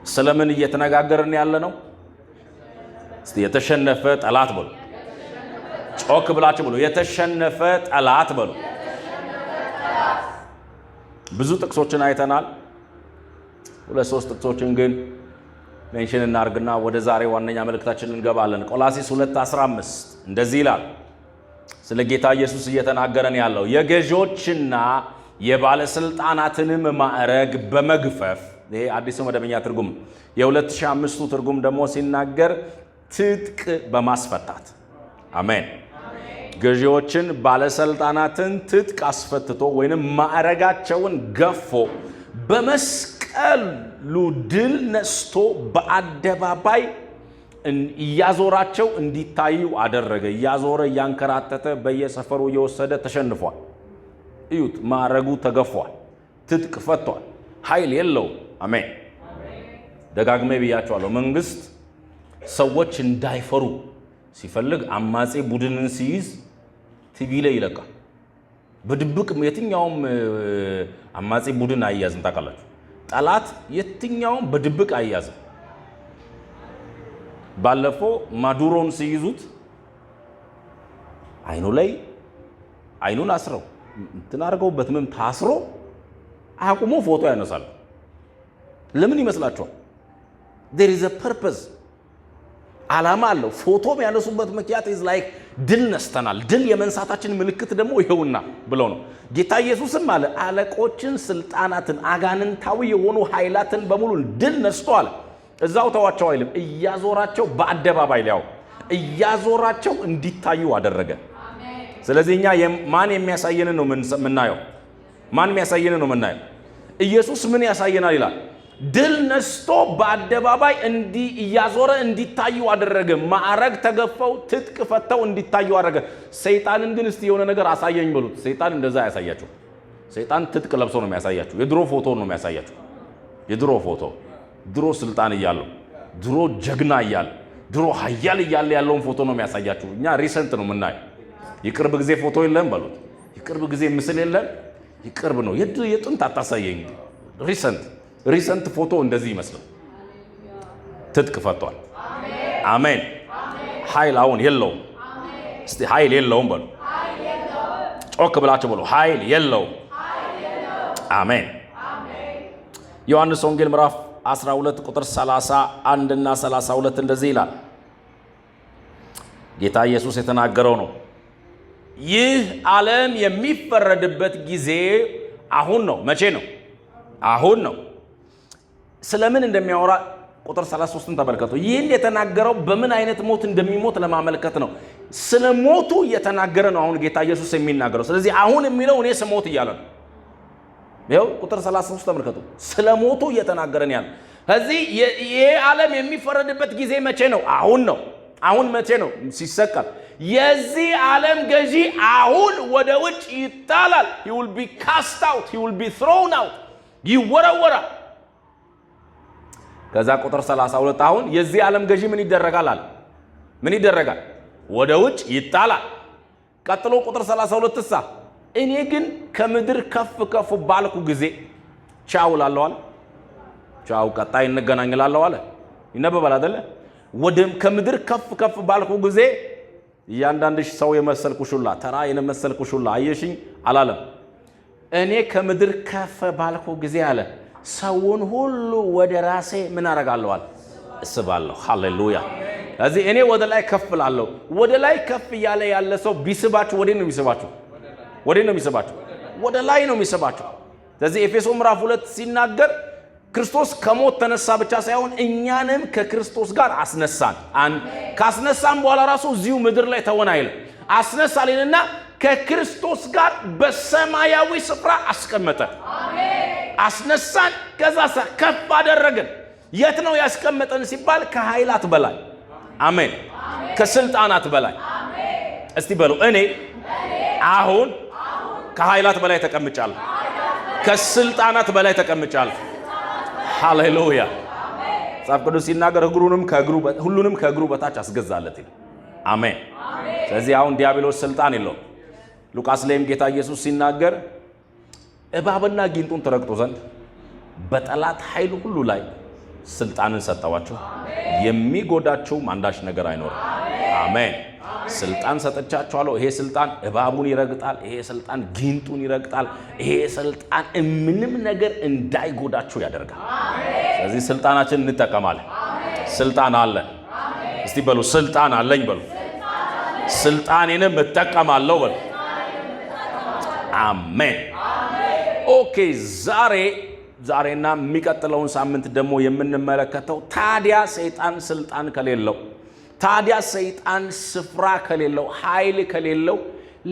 ስለምን እየተነጋገርን ያለ ነው? እስቲ የተሸነፈ ጠላት በሉ። ጮክ ብላችሁ በሉ። የተሸነፈ ጠላት በሉ። ብዙ ጥቅሶችን አይተናል። ሁለት ሶስት ጥቅሶችን ግን mention እናርግና ወደ ዛሬ ዋነኛ መልእክታችን እንገባለን። ቆላስይስ 2:15 እንደዚህ ይላል። ስለ ጌታ ኢየሱስ እየተናገረን ያለው የገዢዎችና የባለስልጣናትንም ማዕረግ በመግፈፍ፣ ይሄ አዲሱ መደበኛ ትርጉም፣ የ2005ቱ ትርጉም ደግሞ ሲናገር ትጥቅ በማስፈታት፣ አሜን። ገዢዎችን ባለስልጣናትን ትጥቅ አስፈትቶ ወይንም ማዕረጋቸውን ገፎ በመስቀሉ ድል ነስቶ በአደባባይ እያዞራቸው እንዲታዩ አደረገ። እያዞረ እያንከራተተ በየሰፈሩ እየወሰደ ተሸንፏል። እዩት፣ ማዕረጉ ተገፏል፣ ትጥቅ ፈቷል፣ ኃይል የለውም። አሜን። ደጋግሜ ብያቸዋለሁ። መንግስት ሰዎች እንዳይፈሩ ሲፈልግ አማጺ ቡድንን ሲይዝ ቲቪ ላይ ይለቃል። በድብቅ የትኛውም አማጺ ቡድን አይያዝም። ታውቃላችሁ፣ ጠላት የትኛውም በድብቅ አይያዝም። ባለፈው ማዱሮን ሲይዙት አይኑ ላይ አይኑን አስረው እንትን አድርገውበት ምን ታስሮ አቁሞ ፎቶ ያነሳል። ለምን ይመስላችኋል? There is a purpose፣ ዓላማ አለው። ፎቶ የሚያነሱበት ምክንያት is like ድል ነስተናል፣ ድል የመንሳታችን ምልክት ደግሞ ይኸውና ብለው ነው። ጌታ ኢየሱስም አለ አለቆችን፣ ስልጣናትን፣ አጋንንታዊ የሆኑ ኃይላትን በሙሉ ድል ነስቶ አለ። እዛው ተዋቸው አይልም፣ እያዞራቸው በአደባባይ ሊያው እያዞራቸው እንዲታዩ አደረገ። ስለዚህ እኛ ማን የሚያሳየንን ነው የምናየው? ማን የሚያሳየንን ነው የምናየው? ኢየሱስ ምን ያሳየናል ይላል። ድል ነስቶ በአደባባይ እንዲህ እያዞረ እንዲታዩ አደረገ። ማዕረግ ተገፈው ትጥቅ ፈተው እንዲታዩ አደረገ። ሰይጣንን ግን እስቲ የሆነ ነገር አሳየኝ በሉት። ሰይጣን እንደዛ አያሳያችሁ። ሰይጣን ትጥቅ ለብሶ ነው የሚያሳያችሁ። የድሮ ፎቶ ነው የሚያሳያችሁ። የድሮ ፎቶ፣ ድሮ ስልጣን እያለው፣ ድሮ ጀግና እያለ፣ ድሮ ኃያል እያለ ያለውን ፎቶ ነው የሚያሳያችሁ። እኛ recent ነው የምናየው። የቅርብ ጊዜ ፎቶ የለም በሉት። የቅርብ ጊዜ ምስል የለም። የቅርብ ነው፣ የጥንት አታሳየኝ። Recent ፎቶ እንደዚህ ይመስላል። ትጥቅ ፈቷል። አሜን። ኃይል አሁን የለውም። እስቲ ኃይል የለውም በሉ። ጮክ ብላችሁ በሉ። ኃይል የለውም። አሜን። ዮሐንስ ወንጌል ምዕራፍ 12 ቁጥር 31 እና 32 እንደዚህ ይላል። ጌታ ኢየሱስ የተናገረው ነው። ይህ ዓለም የሚፈረድበት ጊዜ አሁን ነው። መቼ ነው? አሁን ነው። ስለምን እንደሚያወራ ቁጥር 33ን ተመልከቱ። ይህን የተናገረው በምን አይነት ሞት እንደሚሞት ለማመልከት ነው። ስለ ሞቱ እየተናገረ ነው አሁን ጌታ ኢየሱስ የሚናገረው። ስለዚህ አሁን የሚለው እኔ ስሞት እያለ ነው። ይኸው ቁጥር 33 ተመልከቱ። ስለ ሞቱ እየተናገረን ያለ ከዚህ ይሄ ዓለም የሚፈረድበት ጊዜ መቼ ነው? አሁን ነው። አሁን መቼ ነው? ሲሰቀል። የዚህ ዓለም ገዢ አሁን ወደ ውጭ ይጣላል። He will be cast out, he will be thrown out፣ ይወረወራል። ከዛ ቁጥር 32 አሁን የዚህ ዓለም ገዢ ምን ይደረጋል አለ። ምን ይደረጋል? ወደ ውጭ ይጣላል። ቀጥሎ ቁጥር 32 እሳ እኔ ግን ከምድር ከፍ ከፍ ባልኩ ጊዜ ቻው እላለሁ አለ። ቻው ቀጣይ እንገናኝ እላለሁ አለ። ይነበባል አይደለ? ወደ ከምድር ከፍ ከፍ ባልኩ ጊዜ እያንዳንድሽ ሰው የመሰልኩሽ ሁላ፣ ተራ የመሰልኩሽ ሁላ አየሽኝ አላለም። እኔ ከምድር ከፍ ባልኩ ጊዜ አለ ሰውን ሁሉ ወደ ራሴ ምን አደርጋለሁ አለ? እስባለሁ። ሃሌሉያ። ስለዚህ እኔ ወደ ላይ ከፍ እላለሁ። ወደ ላይ ከፍ እያለ ያለ ሰው ቢስባችሁ ወዴት ነው የሚስባችሁ? ወዴት ነው የሚስባችሁ? ወደ ላይ ነው የሚስባችሁ። ስለዚህ ኤፌሶን ምዕራፍ 2 ሲናገር ክርስቶስ ከሞት ተነሳ ብቻ ሳይሆን እኛንም ከክርስቶስ ጋር አስነሳን። ካስነሳን በኋላ ራሱ እዚሁ ምድር ላይ ተወን አይልም። አስነሳልንና ከክርስቶስ ጋር በሰማያዊ ስፍራ አስቀመጠን። አስነሳን፣ ከዛ ከፍ አደረገን። የት ነው ያስቀመጠን ሲባል ከኃይላት በላይ፣ አሜን፣ ከስልጣናት በላይ። እስቲ በሉ እኔ አሁን ከኃይላት በላይ ተቀምጫለሁ፣ ከስልጣናት በላይ ተቀምጫለሁ። ሃሌሉያ። መጽሐፍ ቅዱስ ሲናገር እግሩንም ከእግሩ ሁሉንም ከእግሩ በታች አስገዛለት ይላል። አሜን። ስለዚህ አሁን ዲያብሎስ ስልጣን የለውም። ሉቃስ ላይም ጌታ ኢየሱስ ሲናገር እባብና ጊንጡን ትረግጡ ዘንድ በጠላት ኃይል ሁሉ ላይ ስልጣንን ሰጠዋችሁ፣ የሚጎዳችሁም አንዳች ነገር አይኖርም። አሜን። ስልጣን ሰጥቻችኋለሁ። ይሄ ስልጣን እባቡን ይረግጣል። ይሄ ስልጣን ጊንጡን ይረግጣል። ይሄ ስልጣን ምንም ነገር እንዳይጎዳችሁ ያደርጋል። ስለዚህ ስልጣናችን እንጠቀማለን። ስልጣን አለን። እስቲ በሉ ስልጣን አለኝ በሉ። ስልጣኔንም እጠቀማለሁ በሉ። አሜን። Okay፣ ዛሬና የሚቀጥለውን ሳምንት ደግሞ የምንመለከተው ታዲያ ሰይጣን ስልጣን ከሌለው፣ ታዲያ ሰይጣን ስፍራ ከሌለው፣ ኃይል ከሌለው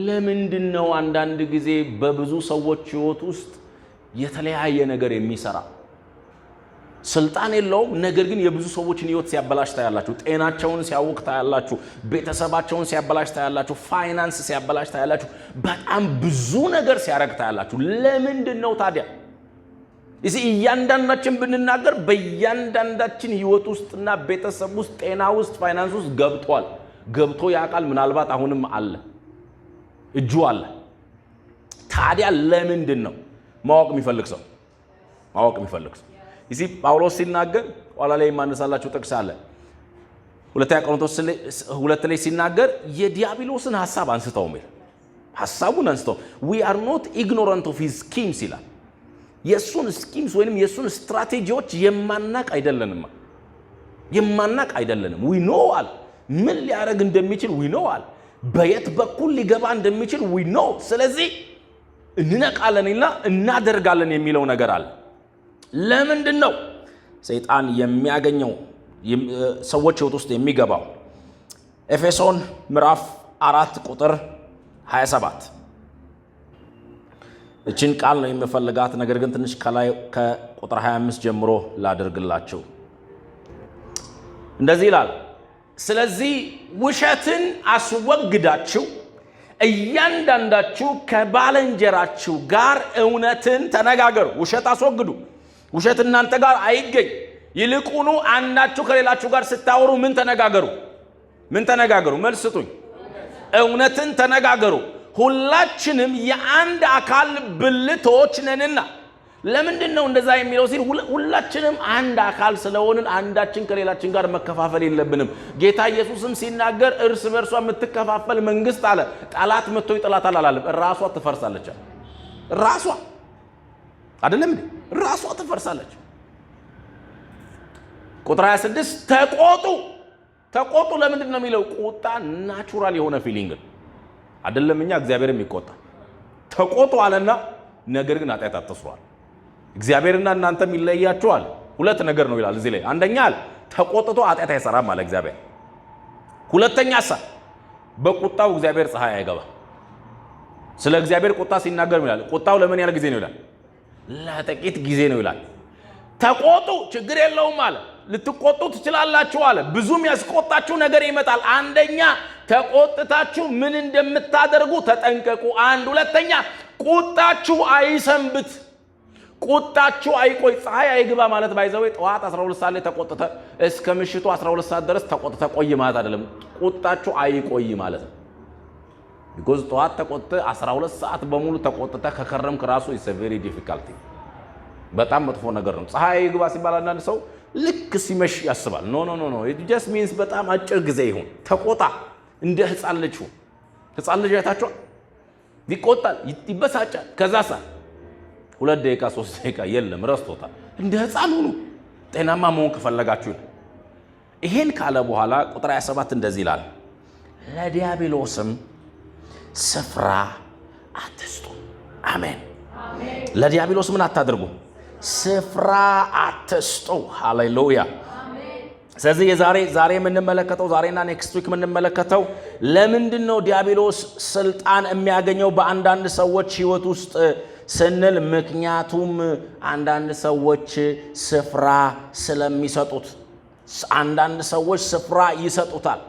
ለምንድን ነው አንዳንድ ጊዜ በብዙ ሰዎች ሕይወት ውስጥ የተለያየ ነገር የሚሰራ? ስልጣን የለውም፣ ነገር ግን የብዙ ሰዎችን ሕይወት ሲያበላሽ ታያላችሁ። ጤናቸውን ሲያውክ ታያላችሁ። ቤተሰባቸውን ሲያበላሽ ታያላችሁ። ፋይናንስ ሲያበላሽ ታያላችሁ። በጣም ብዙ ነገር ሲያደርግ ታያላችሁ። ለምንድን ነው ታዲያ? እዚህ እያንዳንዳችን ብንናገር በእያንዳንዳችን ሕይወት ውስጥና ቤተሰብ ውስጥ፣ ጤና ውስጥ፣ ፋይናንስ ውስጥ ገብቷል። ገብቶ ያውቃል። ምናልባት አሁንም አለ፣ እጁ አለ። ታዲያ ለምንድን ነው? ማወቅ የሚፈልግ ሰው እዚህ ጳውሎስ ሲናገር ኋላ ላይ የማነሳላችሁ ጥቅስ አለ። ሁለተኛ ቆሮንቶስ 2 ላይ ሲናገር የዲያብሎስን ሀሳብ አንስተውም ይላል። ሀሳቡን አንስተውም፣ "We are not ignorant of his schemes" ይላል። የእሱን schemes ወይንም የእሱን ስትራቴጂዎች የማናቅ አይደለንም፣ የማናቅ አይደለንም። We know አለ፣ ምን ሊያደርግ እንደሚችል we know አለ፣ በየት በኩል ሊገባ እንደሚችል we know። ስለዚህ እንነቃለንና እናደርጋለን የሚለው ነገር አለ። ለምንድን ነው ሰይጣን የሚያገኘው ሰዎች ሕይወት ውስጥ የሚገባው? ኤፌሶን ምዕራፍ 4 ቁጥር 27፣ እችን ቃል ነው የምፈልጋት። ነገር ግን ትንሽ ከላይ ከቁጥር 25 ጀምሮ ላድርግላችሁ። እንደዚህ ይላል፣ ስለዚህ ውሸትን አስወግዳችሁ እያንዳንዳችሁ ከባልንጀራችሁ ጋር እውነትን ተነጋገሩ። ውሸት አስወግዱ። ውሸት እናንተ ጋር አይገኝ። ይልቁኑ አንዳችሁ ከሌላችሁ ጋር ስታወሩ ምን ተነጋገሩ? ምን ተነጋገሩ? መልስ ስጡኝ። እውነትን ተነጋገሩ። ሁላችንም የአንድ አካል ብልቶች ነንና። ለምንድን ነው እንደዛ የሚለው ሲል ሁላችንም አንድ አካል ስለሆንን አንዳችን ከሌላችን ጋር መከፋፈል የለብንም። ጌታ ኢየሱስም ሲናገር እርስ በእርሷ የምትከፋፈል መንግስት አለ፣ ጠላት መጥቶ ይጥላታል አላለም። ራሷ ትፈርሳለች። ራሷ አይደለም እንዴ? ራሷ ትፈርሳለች። ቁጥር 26 ተቆጡ። ተቆጡ ለምንድን ነው የሚለው? ቁጣ natural የሆነ feeling ነው። አይደለም እኛ፣ እግዚአብሔርም ይቆጣል። ተቆጡ አለና ነገር ግን ኃጢአት አትስሩ አለ። እግዚአብሔርና እናንተም ይለያችኋል። ሁለት ነገር ነው ይላል እዚህ ላይ። አንደኛ አለ ተቆጥቶ ኃጢአት አይሰራም አለ እግዚአብሔር። ሁለተኛ ሳ በቁጣው እግዚአብሔር ፀሐይ አይገባም። ስለ እግዚአብሔር ቁጣ ሲናገር ይላል ቁጣው ለምን ያህል ጊዜ ነው ይላል? ለጥቂት ጊዜ ነው ይላል። ተቆጡ፣ ችግር የለውም አለ። ልትቆጡ ትችላላችሁ አለ። ብዙም ያስቆጣችሁ ነገር ይመጣል። አንደኛ ተቆጥታችሁ ምን እንደምታደርጉ ተጠንቀቁ። አንድ ሁለተኛ ቁጣችሁ አይሰንብት፣ ቁጣችሁ አይቆይ፣ ፀሐይ አይግባ ማለት by the way ጠዋት 12 ሰዓት ላይ ተቆጥተ እስከ ምሽቱ 12 ሰዓት ድረስ ተቆጥተ ቆይ ማለት አይደለም። ቁጣችሁ አይቆይ ማለት ነው። Because ጠዋት ተቆጥተ 12 ሰዓት በሙሉ ተቆጥተ ከከረምክ ራሱ it's very difficult፣ በጣም መጥፎ ነገር ነው። ፀሐይ አይግባ ሲባል አንዳንድ ሰው ልክ ሲመሽ ያስባል። No, no, no, no, it just means በጣም አጭር ጊዜ ይሁን። ተቆጣ፣ እንደ ህፃን ልጅ ሁን። ህፃን ልጅ አይታችኋል? ይቆጣል፣ ይበሳጫል። ከዛ ሳ 2 ደቂቃ 3 ደቂቃ የለም ረስቶታል። እንደ ህፃን ሁኑ ጤናማ መሆን ከፈለጋችሁ። ይሄን ካለ በኋላ ቁጥር 27 እንደዚህ ይላል፣ ለዲያብሎስም ስፍራ አትስጡ። አሜን። ለዲያብሎስ ምን አታድርጉ? ስፍራ አትስጡ። ሃሌሉያ። ስለዚህ የዛሬ ዛሬ የምንመለከተው፣ ዛሬና next week የምንመለከተው ለምንድን ነው ዲያብሎስ ስልጣን የሚያገኘው በአንዳንድ ሰዎች ህይወት ውስጥ ስንል፣ ምክንያቱም አንዳንድ ሰዎች ስፍራ ስለሚሰጡት፣ አንዳንድ ሰዎች ስፍራ ይሰጡታል።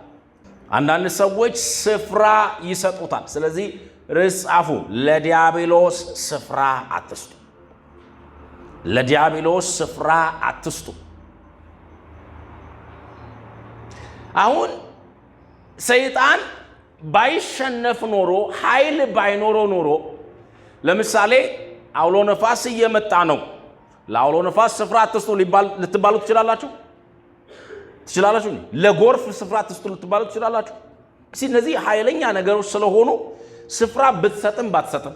አንዳንድ ሰዎች ስፍራ ይሰጡታል። ስለዚህ ርዕስ ጻፉ፣ ለዲያብሎስ ስፍራ አትስጡ። ለዲያብሎስ ስፍራ አትስጡ። አሁን ሰይጣን ባይሸነፍ ኖሮ፣ ኃይል ባይኖረው ኖሮ፣ ለምሳሌ አውሎ ነፋስ እየመጣ ነው፣ ለአውሎ ነፋስ ስፍራ አትስጡ ልትባሉ ትችላላችሁ ትችላላችሁ። ለጎርፍ ስፍራ አትስጡ ልትባሉ ትችላላችሁ። እስኪ እነዚህ ኃይለኛ ነገሮች ስለሆኑ ስፍራ ብትሰጥም ባትሰጥም፣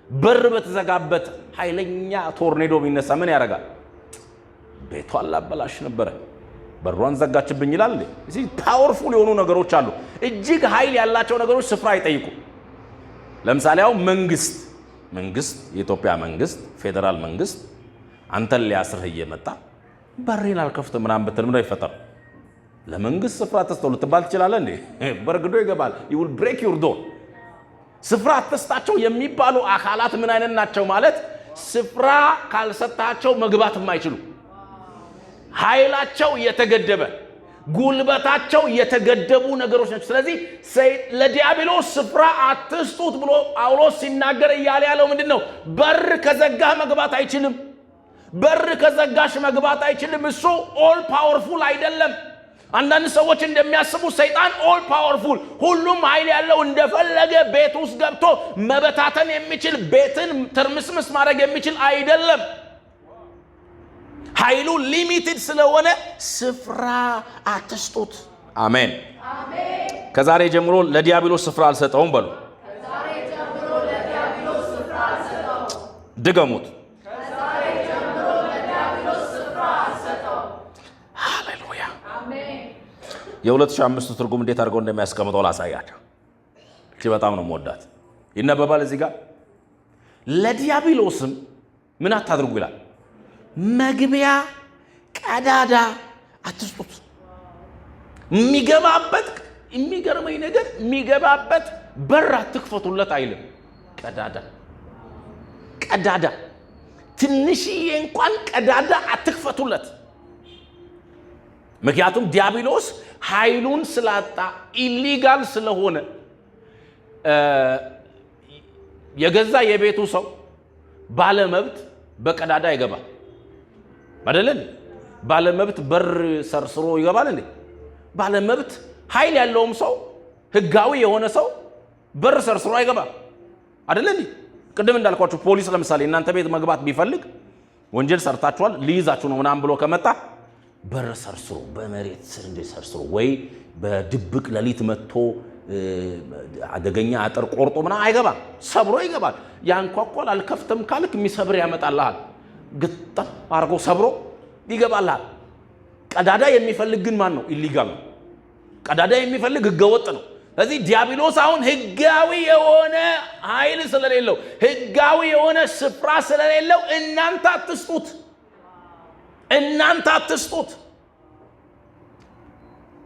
በር በተዘጋበት ኃይለኛ ቶርኔዶ ቢነሳ ምን ያደርጋል? ቤቷን ላበላሽ ነበረ፣ በሯን ዘጋችብኝ ይላል። Powerful የሆኑ ነገሮች አሉ። እጅግ ኃይል ያላቸው ነገሮች ስፍራ አይጠይቁም። ለምሳሌ አሁን መንግስት፣ የኢትዮጵያ መንግስት፣ ፌዴራል መንግስት አንተን ሊያስርህ እየመጣ በሬን አልከፍትም ምናምን ብትል ምንድነው ይፈጠር? ለመንግስት ስፍራ አትስጠው ልትባል ትችላለህ እንዴ? በርግዶ ይገባል። Will break your door። ስፍራ አትስጣቸው የሚባሉ አካላት ምን አይነት ናቸው? ማለት ስፍራ ካልሰጣቸው መግባት የማይችሉ፣ ኃይላቸው የተገደበ፣ ጉልበታቸው የተገደቡ ነገሮች ናቸው። ስለዚህ ለዲያብሎስ ስፍራ አትስጡት ብሎ ጳውሎስ ሲናገር እያለ ያለው ምንድን ነው? በር ከዘጋህ መግባት አይችልም። በር ከዘጋሽ መግባት አይችልም። እሱ all powerful አይደለም። አንዳንድ ሰዎች እንደሚያስቡ ሰይጣን all powerful፣ ሁሉም ኃይል ያለው፣ እንደፈለገ ቤት ውስጥ ገብቶ መበታተን የሚችል፣ ቤትን ትርምስምስ ማድረግ የሚችል አይደለም። ኃይሉ limited ስለሆነ ስፍራ አትስጡት። አሜን። ከዛሬ ጀምሮ ለዲያብሎስ ስፍራ አልሰጠውም በሉ። ድገሙት። ሃሌሉያ። የ2005 ትርጉም እንዴት አድርገው እንደሚያስቀምጠው ላሳያቸው። እቺ በጣም ነው የምወዳት። ይነበባል እዚህ ጋር። ለዲያብሎስም ምን አታድርጉ ይላል? መግቢያ ቀዳዳ አትስጡት። የሚገባበት፣ የሚገርመኝ ነገር የሚገባበት በር አትክፈቱለት አይልም። ቀዳዳ፣ ቀዳዳ፣ ትንሽዬ እንኳን ቀዳዳ አትክፈቱለት። ምክንያቱም ዲያብሎስ ኃይሉን ስላጣ፣ illegal ስለሆነ፣ የገዛ የቤቱ ሰው ባለመብት በቀዳዳ ይገባል አይደል? ባለመብት በር ሰርስሮ ይገባል እንዴ? ባለመብት ኃይል ያለውም ሰው፣ ህጋዊ የሆነ ሰው በር ሰርስሮ አይገባም አይደል እንዴ? ቅድም እንዳልኳችሁ ፖሊስ ለምሳሌ እናንተ ቤት መግባት ቢፈልግ፣ ወንጀል ሰርታችኋል፣ ሊይዛችሁ ነው ምናምን ብሎ ከመጣ በር ሰርስሮ፣ በመሬት ስር እንደ ሰርስሮ ወይ በድብቅ ሌሊት መጥቶ አደገኛ አጥር ቆርጦ ምናምን አይገባም። ሰብሮ ይገባል። ያንኳኳል። አልከፍትም ካልክ የሚሰብር ያመጣልሃል። ግጥም አድርጎ ሰብሮ ይገባልሃል። ቀዳዳ የሚፈልግ ግን ማን ነው? Illegal ነው። ቀዳዳ የሚፈልግ ህገወጥ ነው። ስለዚህ ዲያብሎስ አሁን ህጋዊ የሆነ ኃይል ስለሌለው፣ ህጋዊ የሆነ ስፍራ ስለሌለው እናንተ አትስጡት፣ እናንተ አትስጡት።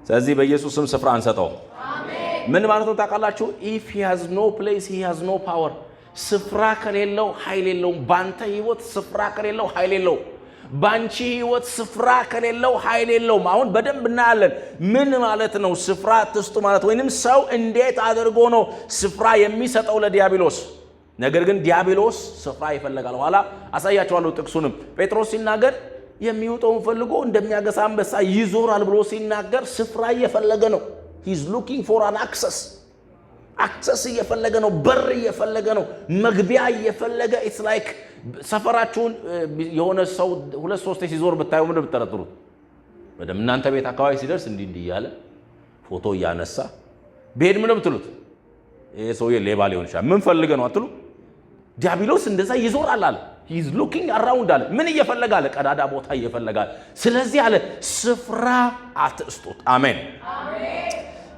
ስለዚህ በኢየሱስ ስም ስፍራ አንሰጠውም። ምን ማለት ነው ታውቃላችሁ? If he has no place, he has no power። ስፍራ ከሌለው ኃይል የለውም። ባንተ ህይወት ስፍራ ከሌለው ኃይል የለውም። ባንቺ ህይወት ስፍራ ከሌለው ኃይል የለውም። አሁን በደንብ እናያለን። ምን ማለት ነው ስፍራ አትስጡ ማለት፣ ወይንም ሰው እንዴት አድርጎ ነው ስፍራ የሚሰጠው ለዲያብሎስ? ነገር ግን ዲያብሎስ ስፍራ ይፈልጋል። ኋላ አሳያችኋለሁ ጥቅሱንም። ጴጥሮስ ሲናገር የሚውጠውን ፈልጎ እንደሚያገሳ አንበሳ ይዞራል ብሎ ሲናገር ስፍራ እየፈለገ ነው። He's looking for an access። Access እየፈለገ ነው። በር እየፈለገ ነው። መግቢያ እየፈለገ። It's like ሰፈራችሁን የሆነ ሰው ሁለት ሶስቴ ሲዞር ብታዩ ምንድን ነው የምትጠረጥሩት? በደምብ እናንተ ቤት አካባቢ ሲደርስ እንዲህ እንዲህ እያለ ፎቶ እያነሳ ብሄድ ምን ነው የምትሉት? ይሄ ሰውዬ ሌባ ሊሆን ይችላል። ምን ፈልገ ነው አትሉ? ዲያብሎስ እንደዛ ይዞራል አለ። He's looking around አለ። ምን እየፈለገ አለ? ቀዳዳ ቦታ እየፈለገ አለ። ስለዚህ አለ ስፍራ አትስጡት። አሜን።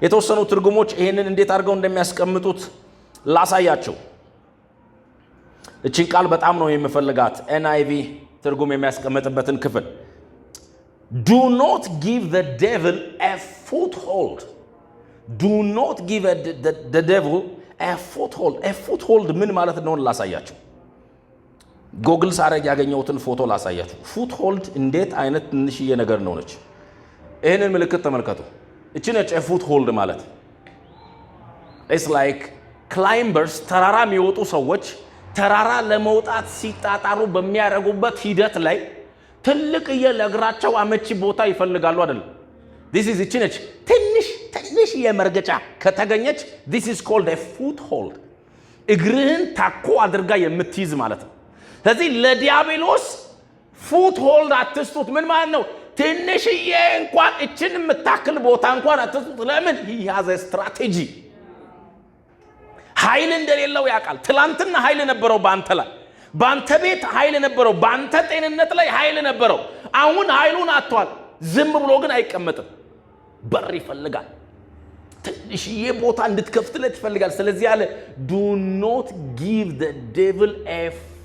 የተወሰኑ ትርጉሞች ይህንን እንዴት አድርገው እንደሚያስቀምጡት ላሳያችሁ። እችን ቃል በጣም ነው የምፈልጋት። NIV ትርጉም የሚያስቀምጥበትን ክፍል፣ "Do not give the devil a foothold." Do not give the devil a foothold። A foothold ምን ማለት እንደሆነ ላሳያችሁ። ጎግል ሳረግ ያገኘሁትን ፎቶ ላሳያችሁ። Foothold እንዴት አይነት ትንሽዬ ነገር እንደሆነች ይህንን ምልክት ተመልከቱ። እቺ ነች foothold ማለት። It's like climbers፣ ተራራ የሚወጡ ሰዎች ተራራ ለመውጣት ሲጣጣሩ በሚያደርጉበት ሂደት ላይ ትልቅዬ ለእግራቸው አመቺ ቦታ ይፈልጋሉ አይደለም? This is፣ እቺ ነች። ትንሽ ትንሽ የመርገጫ ከተገኘች this is called foothold። እግርህን ታኮ አድርጋ የምትይዝ ማለት ነው። ስለዚህ ለዲያብሎስ Foothold አትስጡት። ምን ማለት ነው? ትንሽዬ እንኳን እችን የምታክል ቦታ እንኳን አትስጡት። ለምን? He has a strategy። ኃይል እንደሌለው ያውቃል። ትላንትና ኃይል ነበረው በአንተ ላይ፣ በአንተ ቤት ኃይል ነበረው፣ በአንተ ጤንነት ላይ ኃይል ነበረው። አሁን ኃይሉን አጥቷል። ዝም ብሎ ግን አይቀመጥም። በር ይፈልጋል። ትንሽዬ ቦታ እንድትከፍትለት ይፈልጋል። ስለዚህ አለ do not give the devil a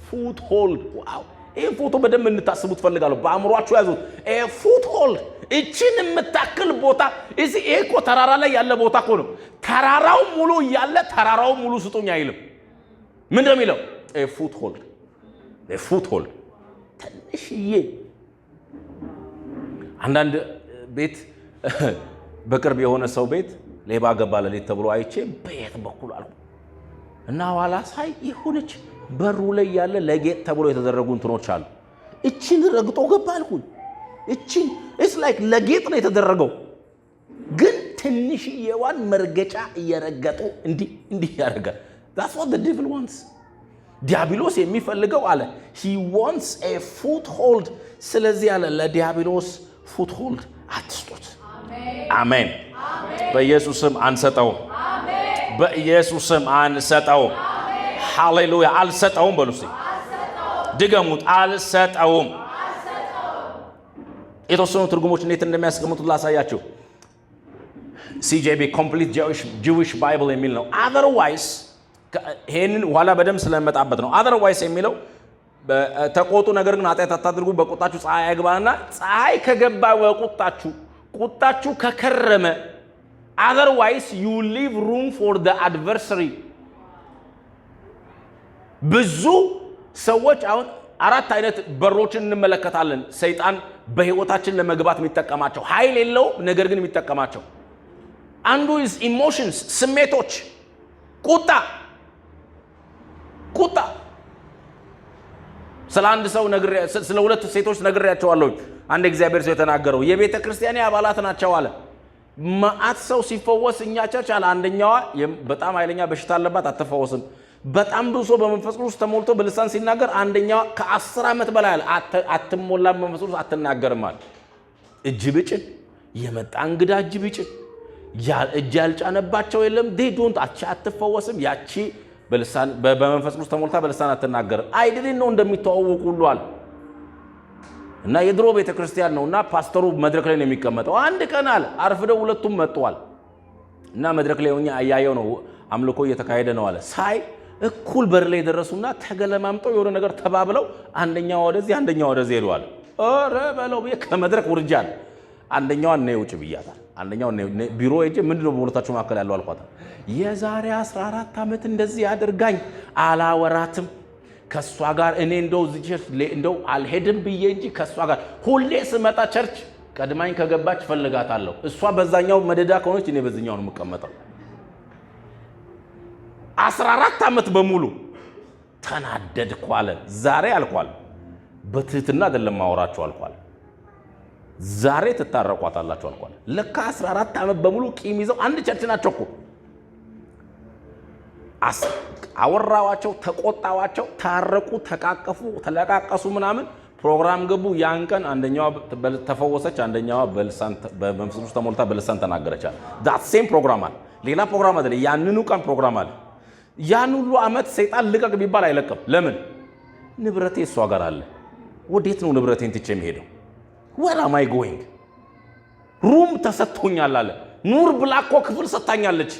foothold። Wow! ይህን ፎቶ በደንብ እንድታስቡት እፈልጋለሁ። በአእምሯችሁ ያዙት። A foothold፣ እችን የምታክል ቦታ እዚህ። ይሄ እኮ ተራራ ላይ ያለ ቦታ እኮ ነው። ተራራው ሙሉ እያለ ተራራው ሙሉ ስጡኝ አይልም። ምን ነው የሚለው? A foothold፣ a foothold፣ ትንሽዬ። አንዳንድ ቤት፣ በቅርብ የሆነ ሰው ቤት ሌባ ገባ ሌሊት ተብሎ አይቼ በየት በኩል አልኩ እና ኋላ ሳይ የሆነች በሩ ላይ ያለ ለጌጥ ተብሎ የተደረጉ እንትኖች አሉ። እችን ረግጦ ገባ አልኩኝ። እችን it's like ለጌጥ ነው የተደረገው፣ ግን ትንሽዬዋን መርገጫ እየረገጡ እንዲህ እንዲህ ያደርጋል። That's what the devil wants። ዲያብሎስ የሚፈልገው አለ he wants a foothold። ስለዚህ አለ ለዲያብሎስ foothold አትስጡት። አሜን። በኢየሱስ ስም አንሰጠውም። በኢየሱስ ስም አንሰጠውም። ሃሌሉያ። አልሰጠውም በሉ እስቲ፣ ድገሙት። አልሰጠውም። የተወሰኑ ትርጉሞች እንዴት እንደሚያስቀምጡት ላሳያችሁ። CJB፣ Complete Jewish Bible የሚል ነው። Otherwise፣ ይሄንን ኋላ በደንብ ስለመጣበት ነው። Otherwise የሚለው ተቆጡ፣ ነገር ግን ኃጢአት አታድርጉ፣ በቁጣችሁ ፀሐይ አይግባና ፀሐይ ከገባ በቁጣችሁ ቁጣችሁ ከከረመ otherwise you leave room for the adversary። ብዙ ሰዎች አሁን አራት አይነት በሮችን እንመለከታለን። ሰይጣን በህይወታችን ለመግባት የሚጠቀማቸው፣ ኃይል የለውም፣ ነገር ግን የሚጠቀማቸው አንዱ is emotions፣ ስሜቶች፣ ቁጣ። ቁጣ ስለ አንድ ሰው፣ ስለ ሁለት ሴቶች ነግሬያቸዋለሁ። አንድ እግዚአብሔር ሰው የተናገረው የቤተ ክርስቲያን አባላት ናቸው አለ። መዓት ሰው ሲፈወስ እኛ church አለ። አንደኛዋ በጣም ኃይለኛ በሽታ አለባት፣ አትፈወስም። በጣም ብዙ ሰው በመንፈስ ቅዱስ ተሞልቶ በልሳን ሲናገር አንደኛዋ ከ10 ዓመት በላይ አለ አትሞላም፣ በመንፈስ ቅዱስ አትናገርም አለ። እጅ ብጭን የመጣ እንግዳ እጅ ብጭን እጅ ያልጫነባቸው የለም። They don't አቺ አትፈወስም። ያቺ በመንፈስ ቅዱስ ተሞልታ በልሳን አትናገርም። I didn't know እንደሚተዋወቁ ሁሉ አለ። እና የድሮ ቤተ ክርስቲያን ነው እና ፓስተሩ መድረክ ላይ ነው የሚቀመጠው። አንድ ቀን አለ አርፍደው ሁለቱም መጥተዋል እና መድረክ ላይ ሆኜ እያየው ነው፣ አምልኮ እየተካሄደ ነው አለ። ሳይ እኩል በር ላይ የደረሱና ተገለማምጠው የሆነ ነገር ተባብለው አንደኛው ወደዚህ አንደኛው ወደዚህ ሄደዋል። ኧረ በለው ብዬ ከመድረክ ውርጃል። አንደኛዋን ነይ ውጭ ብያታል። አንደኛው ቢሮ ሄጄ ምንድን ነው በሁለታችሁ መካከል ያለው አልኳታል። የዛሬ 14 ዓመት እንደዚህ አድርጋኝ አላወራትም ከእሷ ጋር፣ እኔ እንደው እዚህ church እንደው አልሄድም ብዬ እንጂ ከእሷ ጋር ሁሌ ስመጣ church ቀድማኝ ከገባች ፈልጋታለሁ። እሷ በዛኛው መደዳ ከሆነች እኔ በዚኛው ነው የምቀመጠው። 14 ዓመት በሙሉ ተናደድኩ አለ። ዛሬ አልኳል፣ በትህትና አይደለም ማወራችሁ አልኳል። ዛሬ ትታረቋታላችሁ አልኳል። ለካ 14 ዓመት በሙሉ ቂም ይዘው አንድ church ናቸው እኮ። አወራዋቸው፣ ተቆጣዋቸው፣ ታረቁ፣ ተቃቀፉ፣ ተለቃቀሱ፣ ምናምን ፕሮግራም ገቡ። ያን ቀን አንደኛዋ ተፈወሰች፣ አንደኛዋ በመንፈስ ቅዱስ ተሞልታ በልሳን ተናገረች። That same ፕሮግራም አለ፣ ሌላ ፕሮግራም አይደለ፣ ያንኑ ቀን ፕሮግራም አለ። ያን ሁሉ ዓመት ሰይጣን ልቀቅ ቢባል አይለቅም። ለምን? ንብረቴ እሷ ጋር አለ። ወዴት ነው ንብረቴን ትቼ የምሄደው? Where am I going? Room ተሰጥቶኛል አለ። ኑር ብላ እኮ ክፍል ሰጥታኛለች።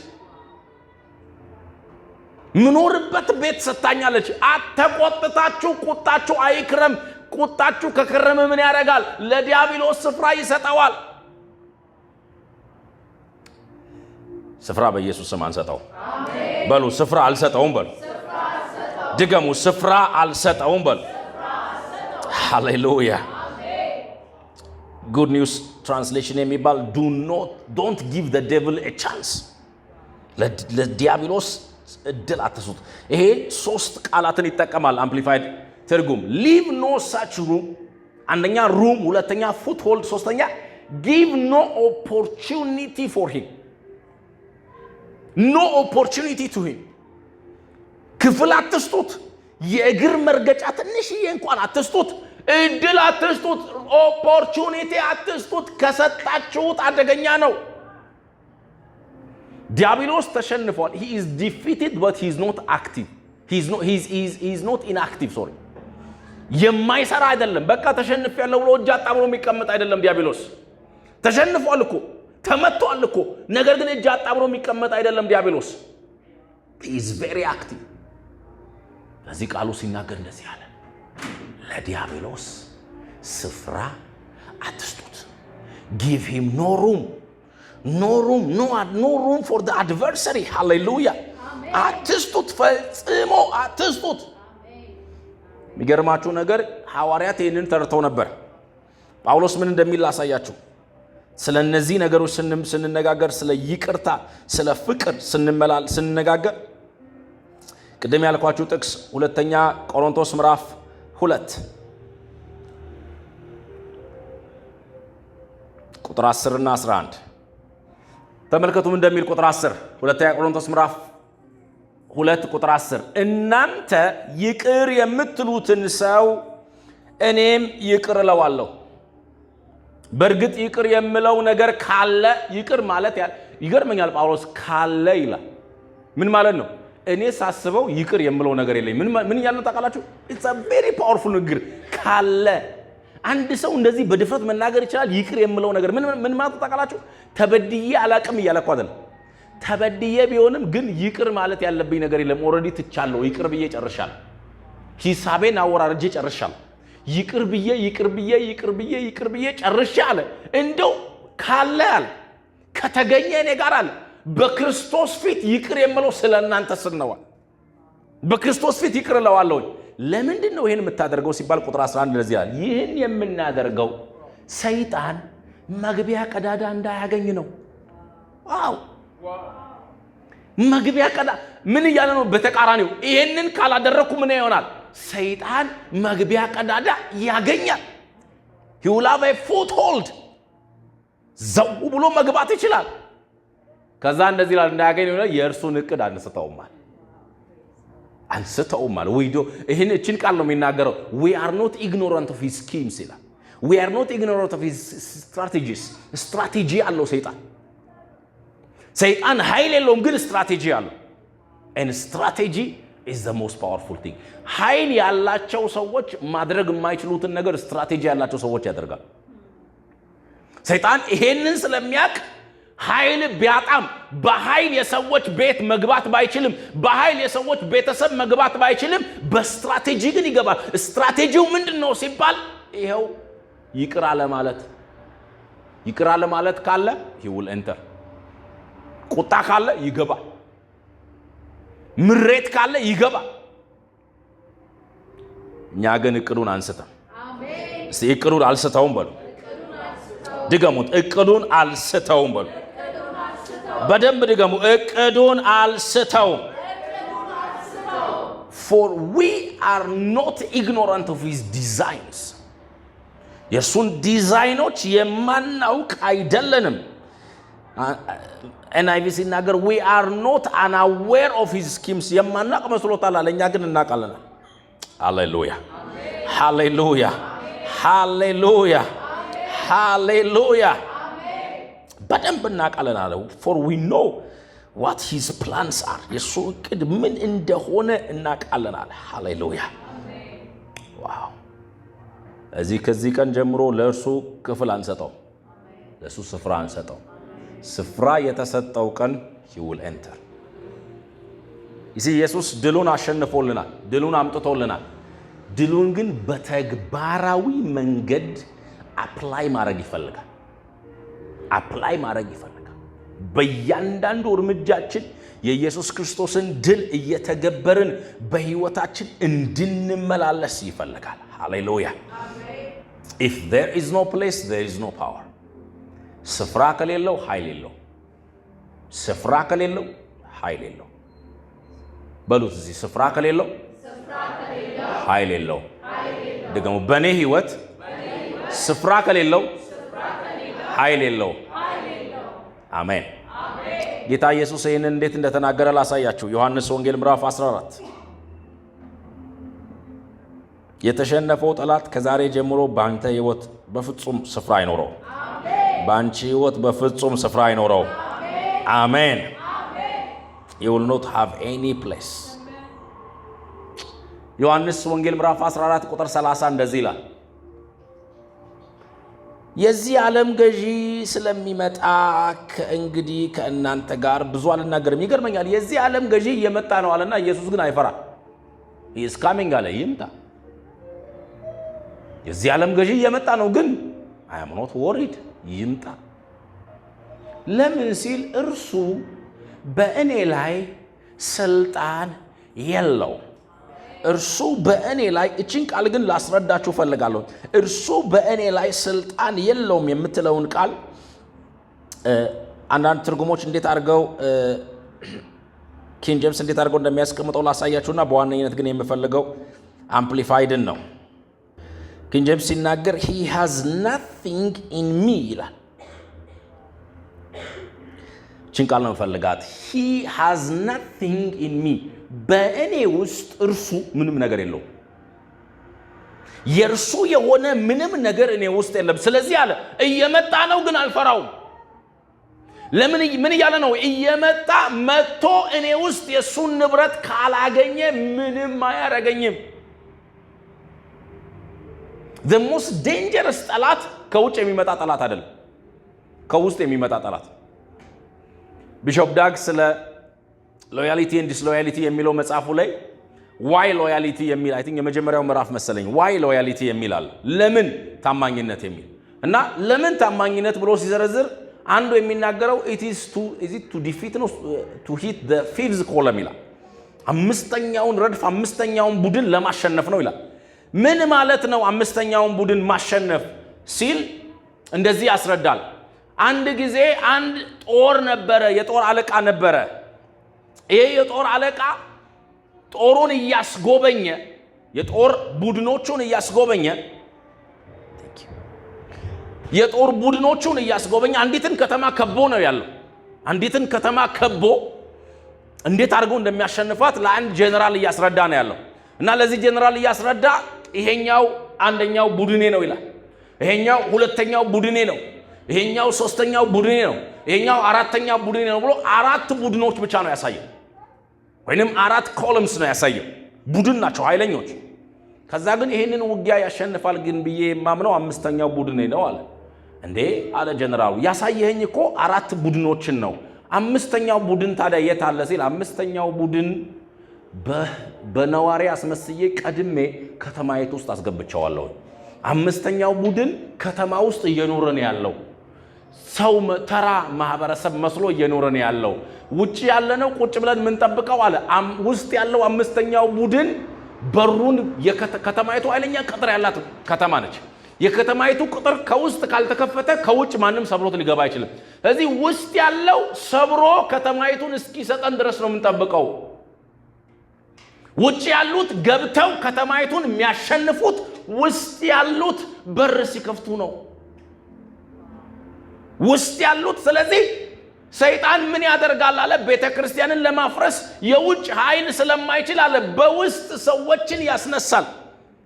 ምኖርበት ቤት ሰጥታኛለች። አተቆጥታችሁ ቁጣችሁ አይክረም። ቁጣችሁ ከከረመ ምን ያደርጋል? ለዲያብሎስ ስፍራ ይሰጠዋል። ስፍራ በኢየሱስ ስም አንሰጠው በሉ። ስፍራ አልሰጠውም በሉ። ድገሙ። ስፍራ አልሰጠውም በሉ። ሃሌሉያ። Good News Translation የሚባል do not don't give the devil a chance፣ ለዲያብሎስ እድል አትስጡት። ይሄ ሶስት ቃላትን ይጠቀማል። Amplified ትርጉም leave no such room፣ አንደኛ room፣ ሁለተኛ foothold፣ ሶስተኛ give no opportunity for him፣ no opportunity to him። ክፍል አትስጡት። የእግር መርገጫ ትንሽዬ እንኳን አትስጡት። እድል አትስጡት፣ opportunity አትስጡት። ከሰጣችሁት አደገኛ ነው። ዲያብሎስ ተሸንፏል። He is defeated, but he is not active, he is not inactive, sorry። የማይሰራ አይደለም። በቃ ተሸንፌያለሁ ብሎ እጅ አጣምሮ የሚቀመጥ አይደለም። ዲያብሎስ ተሸንፏል እኮ፣ ተመቷል እኮ። ነገር ግን እጅ አጣምሮ የሚቀመጥ አይደለም ዲያብሎስ። He is very active። በዚህ ቃሉ ሲናገር እንደዚህ አለ፣ ለዲያብሎስ ስፍራ አትስጡት። Give him no room, no room, no room for the adversary። ሃሌሉያ! አትስጡት፣ ፈጽሞ አትስጡት። የሚገርማችሁ ነገር ሐዋርያት ይህንን ተረድተው ነበር። ጳውሎስ ምን እንደሚል ላሳያችሁ። ስለ እነዚህ ነገሮች ስንነጋገር፣ ስለ ይቅርታ፣ ስለ ፍቅር ስንነጋገር ቅድም ያልኳችሁ ጥቅስ ሁለተኛ ቆሮንቶስ ምዕራፍ 2 ቁጥር 10 እና 11 ተመልከቱም እንደሚል። ቁጥር 10፣ ሁለተኛ ቆሮንቶስ ምዕራፍ 2 ቁጥር 10፣ እናንተ ይቅር የምትሉትን ሰው እኔም ይቅር እለዋለሁ። በእርግጥ ይቅር የምለው ነገር ካለ፣ ይቅር ማለት ይገርመኛል። ጳውሎስ ካለ ይላል። ምን ማለት ነው? እኔ ሳስበው ይቅር የምለው ነገር የለኝም። ምን እያለ ነው ታውቃላችሁ? It's a very powerful ንግግር። ካለ፣ አንድ ሰው እንደዚህ በድፍረት መናገር ይችላል። ይቅር የምለው ነገር ምን ማለት ታውቃላችሁ? ተበድዬ አላቅም እያለ እኮ አይደለም። ተበድዬ ቢሆንም ግን ይቅር ማለት ያለብኝ ነገር የለም። Already ትቻለሁ። ይቅር ብዬ ጨርሻለሁ። ሂሳቤን አወራርጄ ጨርሻለሁ። ይቅር ብዬ፣ ይቅር ብዬ፣ ይቅር ብዬ፣ ይቅር ብዬ ጨርሻ አለ። እንደው ካለ አለ፣ ከተገኘ እኔ ጋር አለ፣ በክርስቶስ ፊት ይቅር የምለው ስለ እናንተ ስል ነው። በክርስቶስ ፊት ይቅር እለዋለሁኝ። ለምንድን ነው ይህን የምታደርገው ሲባል ቁጥር 11 እንደዚህ ይላል። ይህን የምናደርገው ሰይጣን መግቢያ ቀዳዳ እንዳያገኝ ነው። Wow! መግቢያ ቀዳ ምን እያለ ነው? በተቃራኒው ይህንን ካላደረግኩ ምን ይሆናል? ሰይጣን መግቢያ ቀዳዳ ያገኛል። He will have a foothold፣ ዘው ብሎ መግባት ይችላል። ከዛ እንደዚህ ይላል፣ እንዳያገኝ የእርሱን እቅድ አንስተውማል፣ አንስተውማል። ወይዶ ይህን እችን ቃል ነው የሚናገረው። We are not ignorant of his schemes ይላል። We are not ignorant of his strategies። ስትራቴጂ አለው ሰይጣን። ሰይጣን ኃይል የለውም፣ ግን ስትራቴጂ አለው። And strategy is the most powerful thing። ኃይል ያላቸው ሰዎች ማድረግ የማይችሉትን ነገር ስትራቴጂ ያላቸው ሰዎች ያደርጋል። ሰይጣን ይሄንን ስለሚያውቅ ኃይል ቢያጣም፣ በኃይል የሰዎች ቤት መግባት ባይችልም፣ በኃይል የሰዎች ቤተሰብ መግባት ባይችልም፣ በስትራቴጂ ግን ይገባል። ስትራቴጂው ምንድን ነው ሲባል ይኸው ይቅር አለማለት። ይቅር አለማለት ካለ he will enter። ቁጣ ካለ ይገባል። ምሬት ካለ ይገባል። እኛ ግን እቅዱን አንስተም። እስቲ እቅዱን አልስተውም በሉ። ድገሙት። እቅዱን አልስተውም በሉ። በደንብ ድገሙ። እቅዱን አልስተውም። For we are not ignorant of his designs። የእሱን ዲዛይኖች የማናውቅ አይደለንም። NIV ሲናገር we are not unaware of his schemes፣ የማናውቅ መስሎታል አለ። እኛ ግን እናውቃለን። ሃሌሉያ፣ ሃሌሉያ፣ ሃሌሉያ፣ ሃሌሉያ። በደንብ እናውቃለን አለ። For we know what his plans are፣ የእሱ እቅድ ምን እንደሆነ እናውቃለን አለ። ሃሌሉያ፣ wow! እዚህ ከዚህ ቀን ጀምሮ ለእርሱ ክፍል አንሰጠው፣ ለእሱ ስፍራ አንሰጠው። ስፍራ የተሰጠው ቀን he will enter። ይህ ኢየሱስ ድሉን አሸንፎልናል፣ ድሉን አምጥቶልናል። ድሉን ግን በተግባራዊ መንገድ apply ማድረግ ይፈልጋል። Apply ማድረግ ይፈልጋል። በእያንዳንዱ እርምጃችን የኢየሱስ ክርስቶስን ድል እየተገበርን በሕይወታችን እንድንመላለስ ይፈልጋል። ሃሌሉያ። If there is no place, there is no power። ስፍራ ከሌለው ኃይል የለው። ስፍራ ከሌለው ኃይል የለው። በሉት እዚህ፣ ስፍራ ከሌለው ኃይል የለው። ድገሙ። በእኔ ሕይወት ስፍራ ከሌለው ኃይል የለው። አሜን። ጌታ ኢየሱስ ይህንን እንዴት እንደተናገረ ላሳያችሁ። ዮሐንስ ወንጌል ምዕራፍ 14 የተሸነፈው ጠላት ከዛሬ ጀምሮ በአንተ ህይወት በፍጹም ስፍራ አይኖረው። በአንቺ ህይወት በፍጹም ስፍራ አይኖረው። አሜን። You will not have any place። ዮሐንስ ወንጌል ምዕራፍ 14 ቁጥር 30 እንደዚህ ይላል፣ የዚህ ዓለም ገዢ ስለሚመጣ ከእንግዲህ ከእናንተ ጋር ብዙ አልናገርም። ይገርመኛል። የዚህ ዓለም ገዢ እየመጣ ነው አለና ኢየሱስ ግን አይፈራ። Is coming አለ፣ ይምጣ። የዚህ ዓለም ገዢ እየመጣ ነው፣ ግን I am not worried፣ ይምጣ። ለምን ሲል እርሱ በእኔ ላይ ስልጣን የለውም። እርሱ በእኔ ላይ፣ እችን ቃል ግን ላስረዳችሁ እፈልጋለሁ። እርሱ በእኔ ላይ ስልጣን የለውም የምትለውን ቃል አንዳንድ ትርጉሞች እንዴት አድርገው፣ King James እንዴት አድርገው እንደሚያስቀምጠው ላሳያችሁና በዋነኝነት ግን የምፈልገው Amplified ን ነው። King James ሲናገር "He has nothing in me" ይላል። ይችን ቃል ነው የምፈልጋት። "He has nothing in me"፣ በእኔ ውስጥ እርሱ ምንም ነገር የለውም። የእርሱ የሆነ ምንም ነገር እኔ ውስጥ የለም። ስለዚህ አለ እየመጣ ነው፣ ግን አልፈራውም። ለምን? ምን እያለ ነው? እየመጣ መጥቶ እኔ ውስጥ የእሱን ንብረት ካላገኘ ምንም አያረገኝም። The most dangerous ጠላት ከውጭ የሚመጣ ጠላት አይደለም፣ ከውስጥ የሚመጣ ጠላት። Bishop Dag ስለ loyalty and disloyalty የሚለው መጽሐፉ ላይ why loyalty የሚል፣ I think የመጀመሪያው ምዕራፍ መሰለኝ፣ why loyalty የሚል አለ። ለምን ታማኝነት የሚል። እና ለምን ታማኝነት ብሎ ሲዘረዝር አንዱ የሚናገረው it is to defeat ነው፣ to hit the fifth column ይላል። አምስተኛውን ረድፍ፣ አምስተኛውን ቡድን ለማሸነፍ ነው ይላል። ምን ማለት ነው አምስተኛውን ቡድን ማሸነፍ ሲል እንደዚህ ያስረዳል። አንድ ጊዜ አንድ ጦር ነበረ፣ የጦር አለቃ ነበረ። ይሄ የጦር አለቃ ጦሩን እያስጎበኘ፣ የጦር ቡድኖቹን እያስጎበኘ፣ የጦር ቡድኖቹን እያስጎበኘ አንዲትን ከተማ ከቦ ነው ያለው። አንዲትን ከተማ ከቦ እንዴት አድርጎ እንደሚያሸንፋት ለአንድ ጄኔራል እያስረዳ ነው ያለው። እና ለዚህ ጄኔራል እያስረዳ ይሄኛው አንደኛው ቡድኔ ነው ይላል። ይሄኛው ሁለተኛው ቡድኔ ነው። ይሄኛው ሶስተኛው ቡድኔ ነው። ይሄኛው አራተኛው ቡድኔ ነው ብሎ አራት ቡድኖች ብቻ ነው ያሳየው፣ ወይንም አራት columns ነው ያሳየው። ቡድን ናቸው ኃይለኞች። ከዛ ግን ይሄንን ውጊያ ያሸንፋል ግን ብዬ የማምነው አምስተኛው ቡድኔ ነው አለ። እንዴ አለ ጀነራሉ፣ ያሳየኸኝ እኮ አራት ቡድኖችን ነው። አምስተኛው ቡድን ታዲያ የት አለ ሲል አምስተኛው ቡድን በነዋሪ አስመስዬ ቀድሜ ከተማይቱ ውስጥ አስገብቸዋለሁ። አምስተኛው ቡድን ከተማ ውስጥ እየኖረ ነው ያለው። ሰው ተራ ማህበረሰብ መስሎ እየኖረ ነው ያለው። ውጭ ያለነው ቁጭ ብለን የምንጠብቀው አለ። ውስጥ ያለው አምስተኛው ቡድን በሩን፣ ከተማይቱ ኃይለኛ ቅጥር ያላት ከተማ ነች። የከተማይቱ ቅጥር ከውስጥ ካልተከፈተ ከውጭ ማንም ሰብሮት ሊገባ አይችልም። ስለዚህ ውስጥ ያለው ሰብሮ ከተማይቱን እስኪሰጠን ድረስ ነው የምንጠብቀው። ውጭ ያሉት ገብተው ከተማይቱን የሚያሸንፉት ውስጥ ያሉት በር ሲከፍቱ ነው። ውስጥ ያሉት። ስለዚህ ሰይጣን ምን ያደርጋል አለ፣ ቤተ ክርስቲያንን ለማፍረስ የውጭ ኃይል ስለማይችል አለ በውስጥ ሰዎችን ያስነሳል።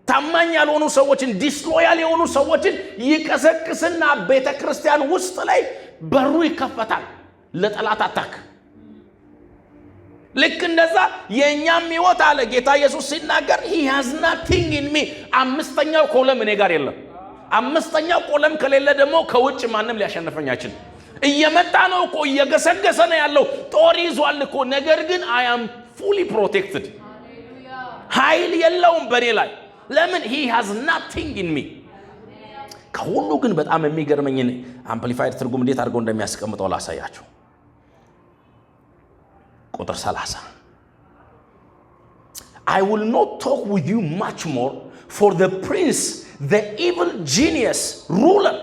ታማኝ ያልሆኑ ሰዎችን፣ disloyal የሆኑ ሰዎችን ይቀሰቅስና ቤተ ክርስቲያን ውስጥ ላይ በሩ ይከፈታል ለጠላት attack። ልክ እንደዛ የእኛም ሕይወት አለ ጌታ ኢየሱስ ሲናገር "He has nothing in me"፣ አምስተኛው column እኔ ጋር የለም። አምስተኛው column ከሌለ ደግሞ ከውጭ ማንም ሊያሸንፈኝ አይችልም። እየመጣ ነው እኮ፣ እየገሰገሰ ነው ያለው፣ ጦር ይዟል እኮ። ነገር ግን I am fully protected። ኃይል የለውም በእኔ ላይ። ለምን? He has nothing in me። ከሁሉ ግን በጣም የሚገርመኝን Amplified ትርጉም እንዴት አድርገው እንደሚያስቀምጠው ላሳያችሁ። ቁጥር 30፣ "I will not talk with you much more, for the prince, the evil genius, ruler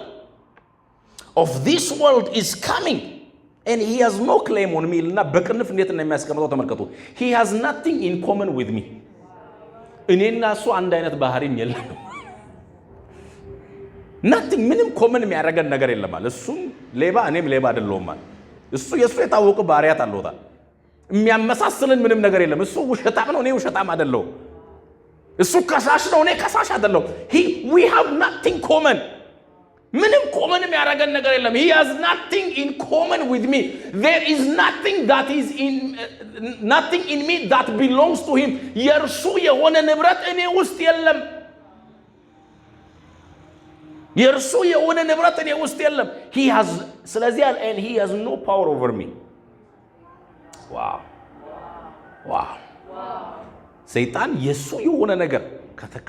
of this world is coming, and he has no claim on me" እና በቅንፍ እንዴት እንደሚያስቀምጠው ተመልከቱ። He has nothing in common with me። እኔና እሱ አንድ አይነት ባህሪም የለንም። Nothing፣ ምንም common የሚያደርገን ነገር የለም አለ። እሱም ሌባ እኔም ሌባ አይደለሁም አለ። እሱ የእሱ የታወቁ ባህሪያት አለውታል። የሚያመሳስልን ምንም ነገር የለም። እሱ ውሸታም ነው፣ እኔ ውሸታም አይደለሁም። እሱ ከሳሽ ነው፣ እኔ ከሳሽ አይደለሁም። We have nothing common። ምንም common የሚያደርገን ነገር የለም። He has nothing in common with me. There is nothing that is in nothing in me that belongs to him። የእርሱ የሆነ ንብረት እኔ ውስጥ የለም። የእርሱ የሆነ ንብረት እኔ ውስጥ የለም። He has ስለዚህ and he has no power over me። Wow! ሰይጣን የእሱ የሆነ ነገር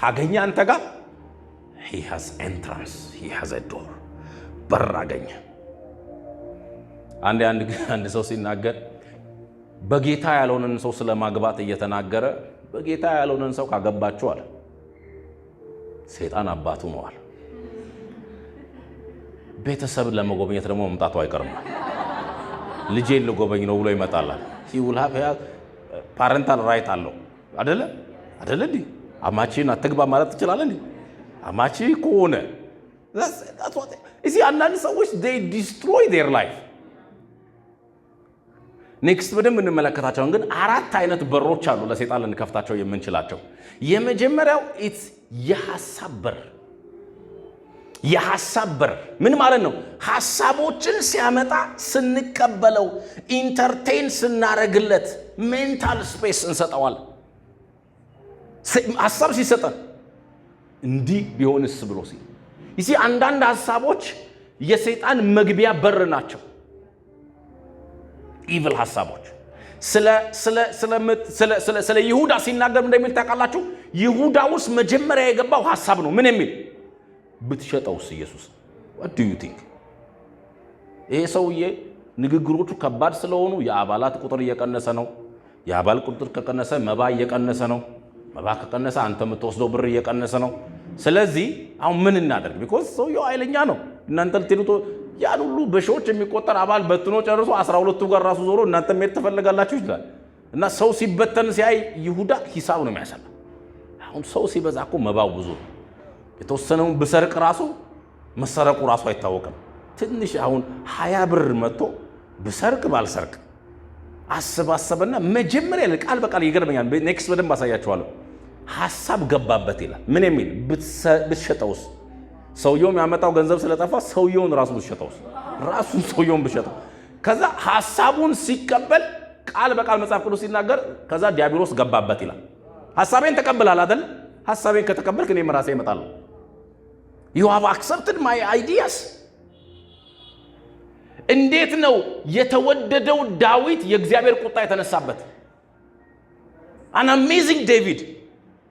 ካገኘ አንተ ጋር he has entrance, he has a door፣ በር አገኘ። አንድ አንድ አንድ ሰው ሲናገር በጌታ ያልሆነን ሰው ስለማግባት እየተናገረ፣ በጌታ ያልሆነን ሰው ካገባችሁ አለ፣ ሰይጣን አባቱ ነው አለ። ቤተሰብ ለመጎብኘት ደግሞ መምጣቱ አይቀርም። ልጄን ልጎበኝ ነው ብሎ ይመጣላል። He will have parental right አለው፣ አደለ? አደለ እንዲህ አማቺን አትግባ ማለት ትችላለህ እንዲህ አማቺ ከሆነ። እዚህ አንዳንድ ሰዎች they destroy their life። Next በደንብ እንመለከታቸውን። ግን አራት አይነት በሮች አሉ ለሰይጣን ልንከፍታቸው የምንችላቸው። የመጀመሪያው it's የሐሳብ በር። የሐሳብ በር ምን ማለት ነው? ሐሳቦችን ሲያመጣ ስንቀበለው፣ entertain ስናረግለት mental space እንሰጠዋል። ሐሳብ ሲሰጠን እንዲህ ቢሆንስ ብሎ ሲል ይሲ አንዳንድ ሐሳቦች የሰይጣን መግቢያ በር ናቸው። Evil ሐሳቦች። ስለ ይሁዳ ሲናገር እንደሚል ታውቃላችሁ። ይሁዳ ውስጥ መጀመሪያ የገባው ሐሳብ ነው። ምን የሚል? ብትሸጠውስ ኢየሱስ፣ what do you think? ይሄ ሰውዬ ንግግሮቹ ከባድ ስለሆኑ የአባላት ቁጥር እየቀነሰ ነው። የአባል ቁጥር ከቀነሰ መባ እየቀነሰ ነው። መባ ከቀነሰ አንተ የምትወስደው ብር እየቀነሰ ነው። ስለዚህ አሁን ምን እናደርግ? Because ሰውየው ኃይለኛ ነው። እናንተ ልትሄዱ ያን ሁሉ በሺዎች የሚቆጠር አባል በትኖ ጨርሶ 12ቱ ጋር ራሱ ዞሮ እናንተ መሄድ ትፈልጋላችሁ ይችላል። እና ሰው ሲበተን ሲያይ ይሁዳ ሂሳብ ነው የሚያሰላ። አሁን ሰው ሲበዛ እኮ መባው ብዙ ነው። የተወሰነውን ብሰርቅ ራሱ መሰረቁ ራሱ አይታወቅም። ትንሽ አሁን 20 ብር መጥቶ ብሰርቅ ባልሰርቅ አስባሰበና መጀመሪያ ቃል በቃል ይገርመኛል። Next በደንብ አሳያችኋለሁ። ሀሳብ ገባበት ይላል። ምን የሚል? ብትሸጠውስ? ሰውየው የሚያመጣው ገንዘብ ስለጠፋ ሰውየውን ራሱ ብትሸጠውስ? ራሱን ሰውየውን ብትሸጠው። ከዛ ሀሳቡን ሲቀበል ቃል በቃል መጽሐፍ ቅዱስ ሲናገር ከዛ ዲያብሎስ ገባበት ይላል። ሀሳቤን ተቀብላል አይደል? ሀሳቤን ከተቀበልክ እኔም ራሴ እመጣለሁ። You have accepted my ideas። እንዴት ነው የተወደደው ዳዊት የእግዚአብሔር ቁጣ የተነሳበት? An amazing David፣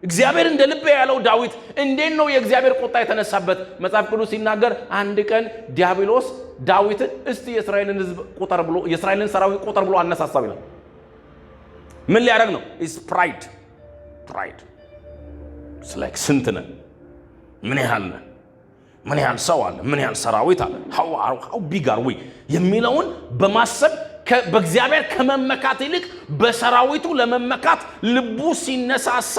እግዚአብሔር እንደ ልቤ ያለው ዳዊት እንዴት ነው የእግዚአብሔር ቁጣ የተነሳበት? መጽሐፍ ቅዱስ ሲናገር አንድ ቀን ዲያብሎስ ዳዊትን እስቲ የእስራኤልን ሕዝብ ቁጠር ብሎ፣ የእስራኤልን ሰራዊት ቁጠር ብሎ አነሳሳው ይላል። ምን ሊያደርግ ነው? It's pride, pride like ስንት ነን? ምን ያህል ነን? ምን ያህል ሰው አለ? ምን ያህል ሰራዊት አለ? How big are we የሚለውን በማሰብ በእግዚአብሔር ከመመካት ይልቅ በሰራዊቱ ለመመካት ልቡ ሲነሳሳ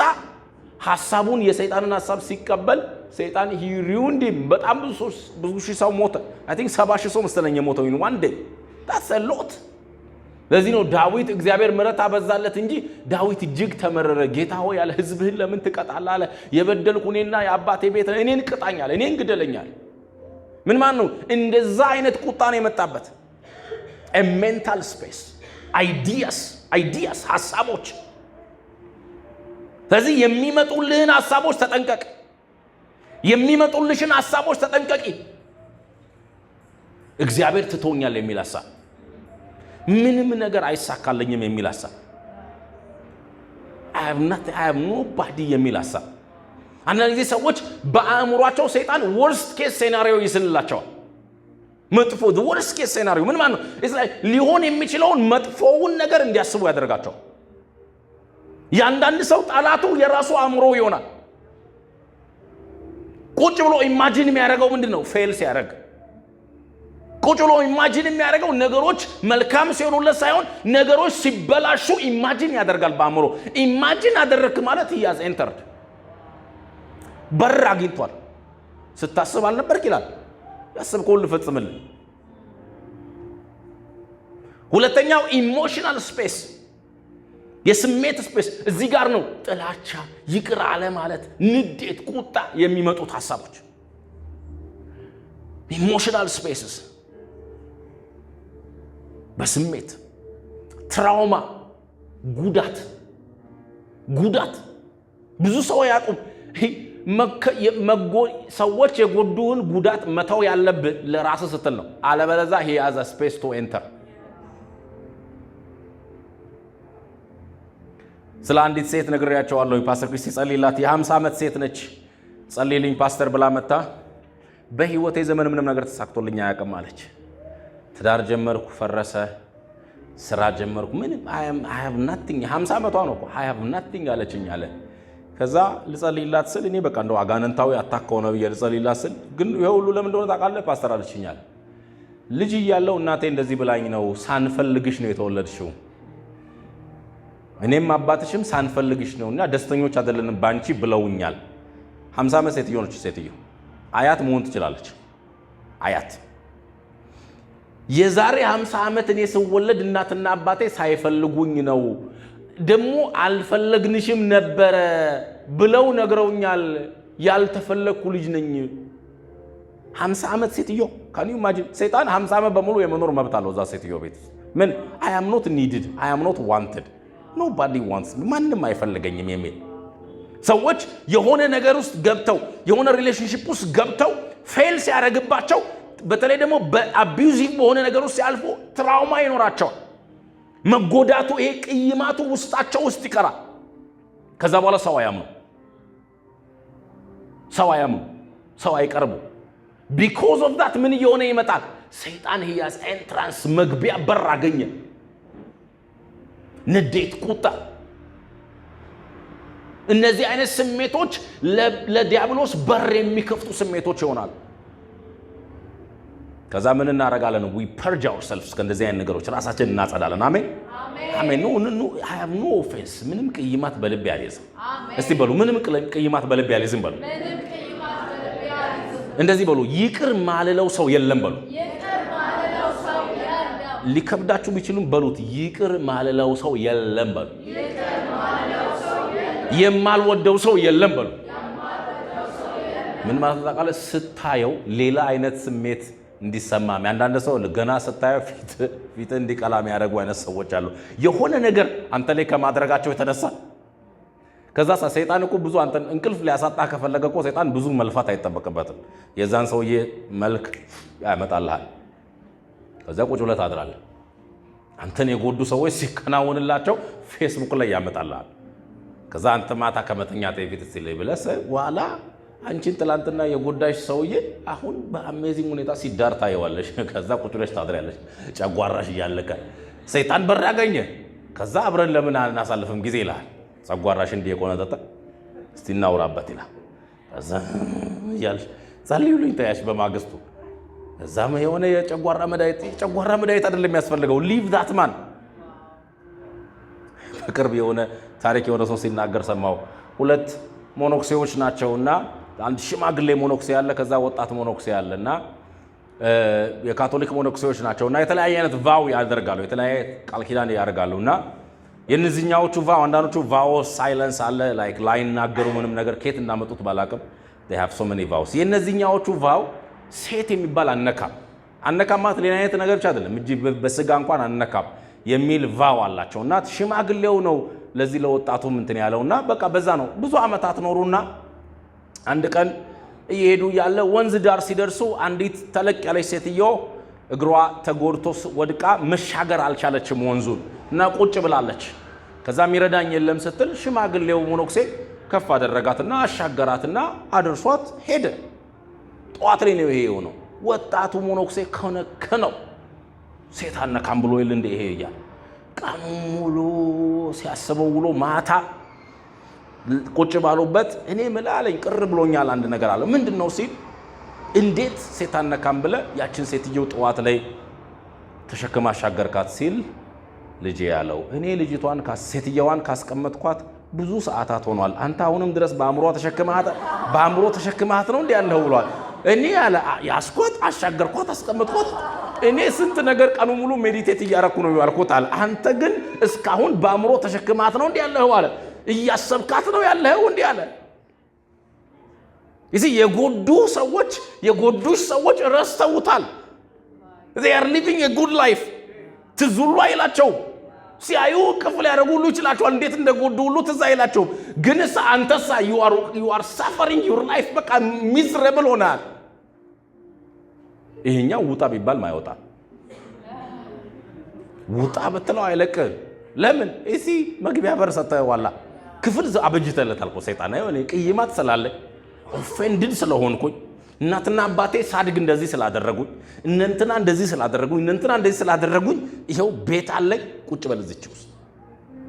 ሐሳቡን የሰይጣንን ሐሳብ ሲቀበል ሰይጣን he ruined him። በጣም ብዙ ሺህ ሰው ሞተ። I think 70,000 ሰው መሰለኝ የሞተው in one day። That's a lot። ለዚህ ነው ዳዊት እግዚአብሔር ምሕረት አበዛለት እንጂ ዳዊት እጅግ ተመረረ። ጌታ ሆይ አለ፣ ሕዝብህን ለምን ትቀጣለህ አለ። የበደልኩ እኔና የአባቴ ቤት፣ እኔን ቅጣኝ አለ፣ እኔን ግደለኝ አለ። ምን ማለት ነው? እንደዛ አይነት ቁጣ ነው የመጣበት። Mental space፣ ideas, ideas፣ ሀሳቦች። ስለዚህ የሚመጡልህን ሀሳቦች ተጠንቀቅ። የሚመጡልሽን ሀሳቦች ተጠንቀቂ። እግዚአብሔር ትቶኛል የሚል ሀሳብ፣ ምንም ነገር አይሳካልኝም የሚል ሀሳብ፣ I have nobody የሚል ሀሳብ። አንዳንድ ጊዜ ሰዎች በአእምሯቸው ሰይጣን worst case scenario ይስልላቸዋል። መጥፎ worst case scenario ምን ማለት ነው? ሊሆን የሚችለውን መጥፎውን ነገር እንዲያስቡ ያደርጋቸዋል። የአንዳንድ ሰው ጠላቱ የራሱ አእምሮ ይሆናል። ቁጭ ብሎ imagine የሚያደርገው ምንድን ነው? Fail ሲያደርግ ቁጭ ብሎ imagine የሚያደርገው ነገሮች መልካም ሲሆኑለት ሳይሆን ነገሮች ሲበላሹ imagine ያደርጋል በአእምሮ። Imagine አደረግክ ማለት he has entered፣ በር አግኝቷል። ስታስብ አልነበርክ ይላል። ያሰብከውን ልፈጽምልህ። ሁለተኛው emotional space። የስሜት space እዚህ ጋር ነው። ጥላቻ፣ ይቅር አለ ማለት፣ ንዴት፣ ቁጣ የሚመጡት ሀሳቦች emotional spaces በስሜት trauma፣ ጉዳት ጉዳት ብዙ ሰው አያውቁም። ሰዎች የጎዱህን ጉዳት መተው ያለብህ ለራስህ ስትል ነው። አለበለዛ he has a space to enter። ስለ አንዲት ሴት ነግሬያቸዋለሁ። ፓስተር ክሪስ ሲጸልይላት የ50 ዓመት ሴት ነች። ጸልይልኝ ፓስተር ብላ መታ በህይወቴ ዘመን ምንም ነገር ተሳክቶልኝ አያውቅም አለች። ትዳር ጀመርኩ፣ ፈረሰ። ስራ ጀመርኩ፣ ምንም I have nothing። 50 ዓመቷ ነው እኮ፣ I have nothing አለችኝ አለ። ከዛ ልጸልይላት ስል እኔ በቃ እንደው አጋንንታዊ attack ከሆነ ብዬ ልጸልይላት ስል ግን ይሄ ሁሉ ለምን እንደሆነ ታውቃለህ ፓስተር አለችኝ አለ። ልጅ እያለሁ እናቴ እንደዚህ ብላኝ ነው፣ ሳንፈልግሽ ነው የተወለድሽው፣ እኔም አባትሽም ሳንፈልግሽ ነው እና ደስተኞች አይደለንም ባንቺ ብለውኛል። 50 ዓመት ሴትዮ ነች። ሴትዮ አያት መሆን ትችላለች። አያት የዛሬ 50 ዓመት እኔ ስወለድ እናትና አባቴ ሳይፈልጉኝ ነው፣ ደግሞ አልፈለግንሽም ነበረ ብለው ነግረውኛል። ያልተፈለግኩ ልጅ ነኝ። 50 ዓመት ሴትዮ፣ can you imagine? ሰይጣን 50 ዓመት በሙሉ የመኖር መብት አለው እዛ ሴትዮ ቤት ውስጥ። ምን I am not needed፣ I am not wanted፣ nobody wants፣ ማንም አይፈልገኝም የሚል። ሰዎች የሆነ ነገር ውስጥ ገብተው፣ የሆነ relationship ውስጥ ገብተው fail ሲያደርግባቸው፣ በተለይ ደግሞ በ abusive በሆነ ነገር ውስጥ ሲያልፉ trauma ይኖራቸዋል። መጎዳቱ ይሄ ቅይማቱ ውስጣቸው ውስጥ ይቀራል። ከዛ በኋላ ሰው አያምኑ፣ ሰው አያምኑ፣ ሰው አይቀርቡ። Because of that ምን እየሆነ ይመጣል? ሰይጣን he has entrance፣ መግቢያ በር አገኘ። ንዴት፣ ቁጣ፣ እነዚህ አይነት ስሜቶች ለዲያብሎስ በር የሚከፍቱ ስሜቶች ይሆናሉ። ከዛ ምን እናደርጋለን? We purge ourselves፣ ከእንደዚህ አይነት ነገሮች ራሳችንን እናጸዳለን። አሜን አሜን። No, no, I have no offense፣ ምንም ቅይማት በልቤ አልይዝም። እስቲ በሉ፣ ምንም ቅይማት በልቤ አልይዝም በሉ። እንደዚህ በሉ፣ ይቅር ማልለው ሰው የለም በሉ። ሊከብዳችሁ ቢችሉም በሉት፣ ይቅር ማልለው ሰው የለም በሉ። የማልወደው ሰው የለም በሉ። ምን ማለት ታውቃለህ? ስታየው ሌላ አይነት ስሜት እንዲሰማ፣ አንዳንድ ሰው ገና ስታየው ፊት እንዲቀላ የሚያደርጉ አይነት ሰዎች አሉ። የሆነ ነገር አንተ ላይ ከማድረጋቸው የተነሳ። ከዛ ሰይጣን እኮ ብዙ አንተን እንቅልፍ ሊያሳጣ ከፈለገ እኮ ሰይጣን ብዙ መልፋት አይጠበቅበትም። የዛን ሰውዬ መልክ ያመጣልሃል። ከዛ ቁጭ ብለህ ታድራለህ። አንተን የጎዱ ሰዎች ሲከናወንላቸው ፌስቡክ ላይ ያመጣልሃል። ከዛ አንተ ማታ ከመተኛት በፊት እስቲ ብለህ ዋላ አንቺን ትላንትና የጎዳሽ ሰውዬ አሁን በ amazing ሁኔታ ሲዳር ታየዋለሽ። ከዛ ቁጭ ብለሽ ታድሪያለሽ፣ ጨጓራሽ እያለቀ። ሰይጣን በር ያገኘ። ከዛ አብረን ለምን አናሳልፍም ጊዜ ይልሃል። ጨጓራሽ እንዲህ የቆነጠጠ እስቲ እናውራበት ይላል። ከዛ እያልሽ ጸልዩልኝ ተያሽ በማግስቱ። እዛም የሆነ የጨጓራ መድኃኒት፣ የጨጓራ መድኃኒት አይደለም የሚያስፈልገው፣ leave that man። በቅርብ የሆነ ታሪክ የሆነ ሰው ሲናገር ሰማው። ሁለት ሞኖክሴዎች ናቸውና አንድ ሽማግሌ ሞኖክሴ አለ፣ ከዛ ወጣት ሞኖክሴ አለ እና የካቶሊክ ሞኖክሴዎች ናቸው እና የተለያየ አይነት vow ያደርጋሉ፣ የተለያየ ቃል ኪዳን ያደርጋሉ። እና የእነዚህኛዎቹ vow፣ አንዳንዶቹ vow silence አለ፣ like ላይናገሩ ምንም ነገር፣ ከየት እንዳመጡት ባላቅም they have so many vows። የእነዚህኛዎቹ vow ሴት የሚባል አነካም፣ አነካም ማለት ሌላ አይነት ነገር ብቻ አይደለም፣ እጅ በስጋ እንኳን አነካም የሚል vow አላቸው። እና ሽማግሌው ነው ለዚህ ለወጣቱም እንትን ያለውና በቃ በዛ ነው ብዙ ዓመታት ኖሩና አንድ ቀን እየሄዱ ያለ ወንዝ ዳር ሲደርሱ አንዲት ተለቅ ያለች ሴትዮ እግሯ ተጎድቶ ወድቃ መሻገር አልቻለችም ወንዙን እና ቁጭ ብላለች። ከዛ የሚረዳኝ የለም ስትል ሽማግሌው ሞኖክሴ ከፍ አደረጋትና አሻገራትና አድርሷት ሄደ። ጠዋት ላይ ነው ይሄ የሆነው። ወጣቱ ሞኖክሴ ከነከነው። ሴት አነካም ብሎ የለ እንደ ይሄ እያለ ቀኑ ሙሉ ሲያስበው ውሎ ማታ ቁጭ ባሉበት እኔ ምልህ አለኝ፣ ቅር ብሎኛል አንድ ነገር አለ። ምንድን ነው ሲል እንዴት ሴት አነካም ብለህ ያችን ሴትየው ጠዋት ላይ ተሸክማ አሻገርካት ሲል ልጄ ያለው እኔ ልጅቷን ሴትየዋን ካስቀመጥኳት ብዙ ሰዓታት ሆኗል። አንተ አሁንም ድረስ በአእምሮ ተሸክመሃት ነው እንዲህ ያለው ብሏል። እኔ ያለ ያስኳት፣ አሻገርኳት፣ አስቀመጥኳት። እኔ ስንት ነገር ቀኑ ሙሉ meditate እያረኩ ነው ያልኩት አለ። አንተ ግን እስካሁን በአእምሮ ተሸክማት ነው እንዲህ ያለኸው አለ። እያሰብካት ነው ያለኸው እንዲህ አለ። ይህ የጎዱ ሰዎች፣ የጎዱሽ ሰዎች ረስተውታል። They are living a good life። ትዝ ሁሉ አይላቸውም። ሲያዩ እቅፍ ሊያደርጉ ሁሉ ይችላቸዋል። እንዴት እንደጎዱ ሁሉ ትዝ አይላቸውም። ግን አንተሳ you are suffering your life፣ በቃ miserable ሆነሃል። ይሄኛው ውጣ ቢባል ማይወጣ፣ ውጣ ብትለው አይለቅህም። ለምን? እሲ መግቢያ በር ሰጥተኸዋላ። ክፍል አበጅተለታል እኮ ሰይጣን። የሆነ ቅይማት ስላለ፣ offended ስለሆንኩኝ፣ እናትና አባቴ ሳድግ እንደዚህ ስላደረጉኝ፣ እነንትና እንደዚህ ስላደረጉኝ፣ እነንትና እንደዚህ ስላደረጉኝ፣ ይኸው ቤት አለኝ፣ ቁጭ በል እዚች ውስጥ፣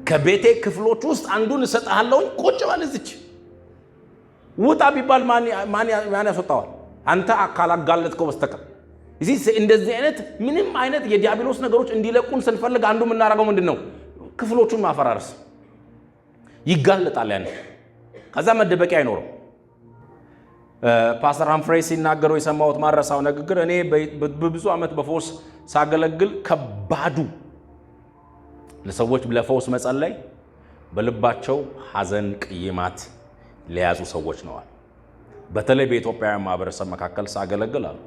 ከቤቴ ክፍሎች ውስጥ አንዱን እሰጥሃለሁኝ፣ ቁጭ በል እዚች። ውጣ ቢባል ማን ያስወጣዋል? አንተ ካላጋለጥከው በስተቀር። እዚህ እንደዚህ አይነት ምንም አይነት የዲያብሎስ ነገሮች እንዲለቁን ስንፈልግ አንዱ የምናደርገው ምንድን ነው? ክፍሎቹን ማፈራረስ። ይጋለጣል። ያን ከዛ መደበቂያ አይኖርም። ፓስተር ሃምፍሬ ሲናገሩ የሰማሁት ማረሳው ንግግር፣ እኔ በብዙ ዓመት በፈውስ ሳገለግል ከባዱ ለሰዎች ለፈውስ መጸለይ በልባቸው ሐዘን፣ ቅይማት ለያዙ ሰዎች ነዋል። በተለይ በኢትዮጵያውያን ማህበረሰብ መካከል ሳገለግል አሉ፣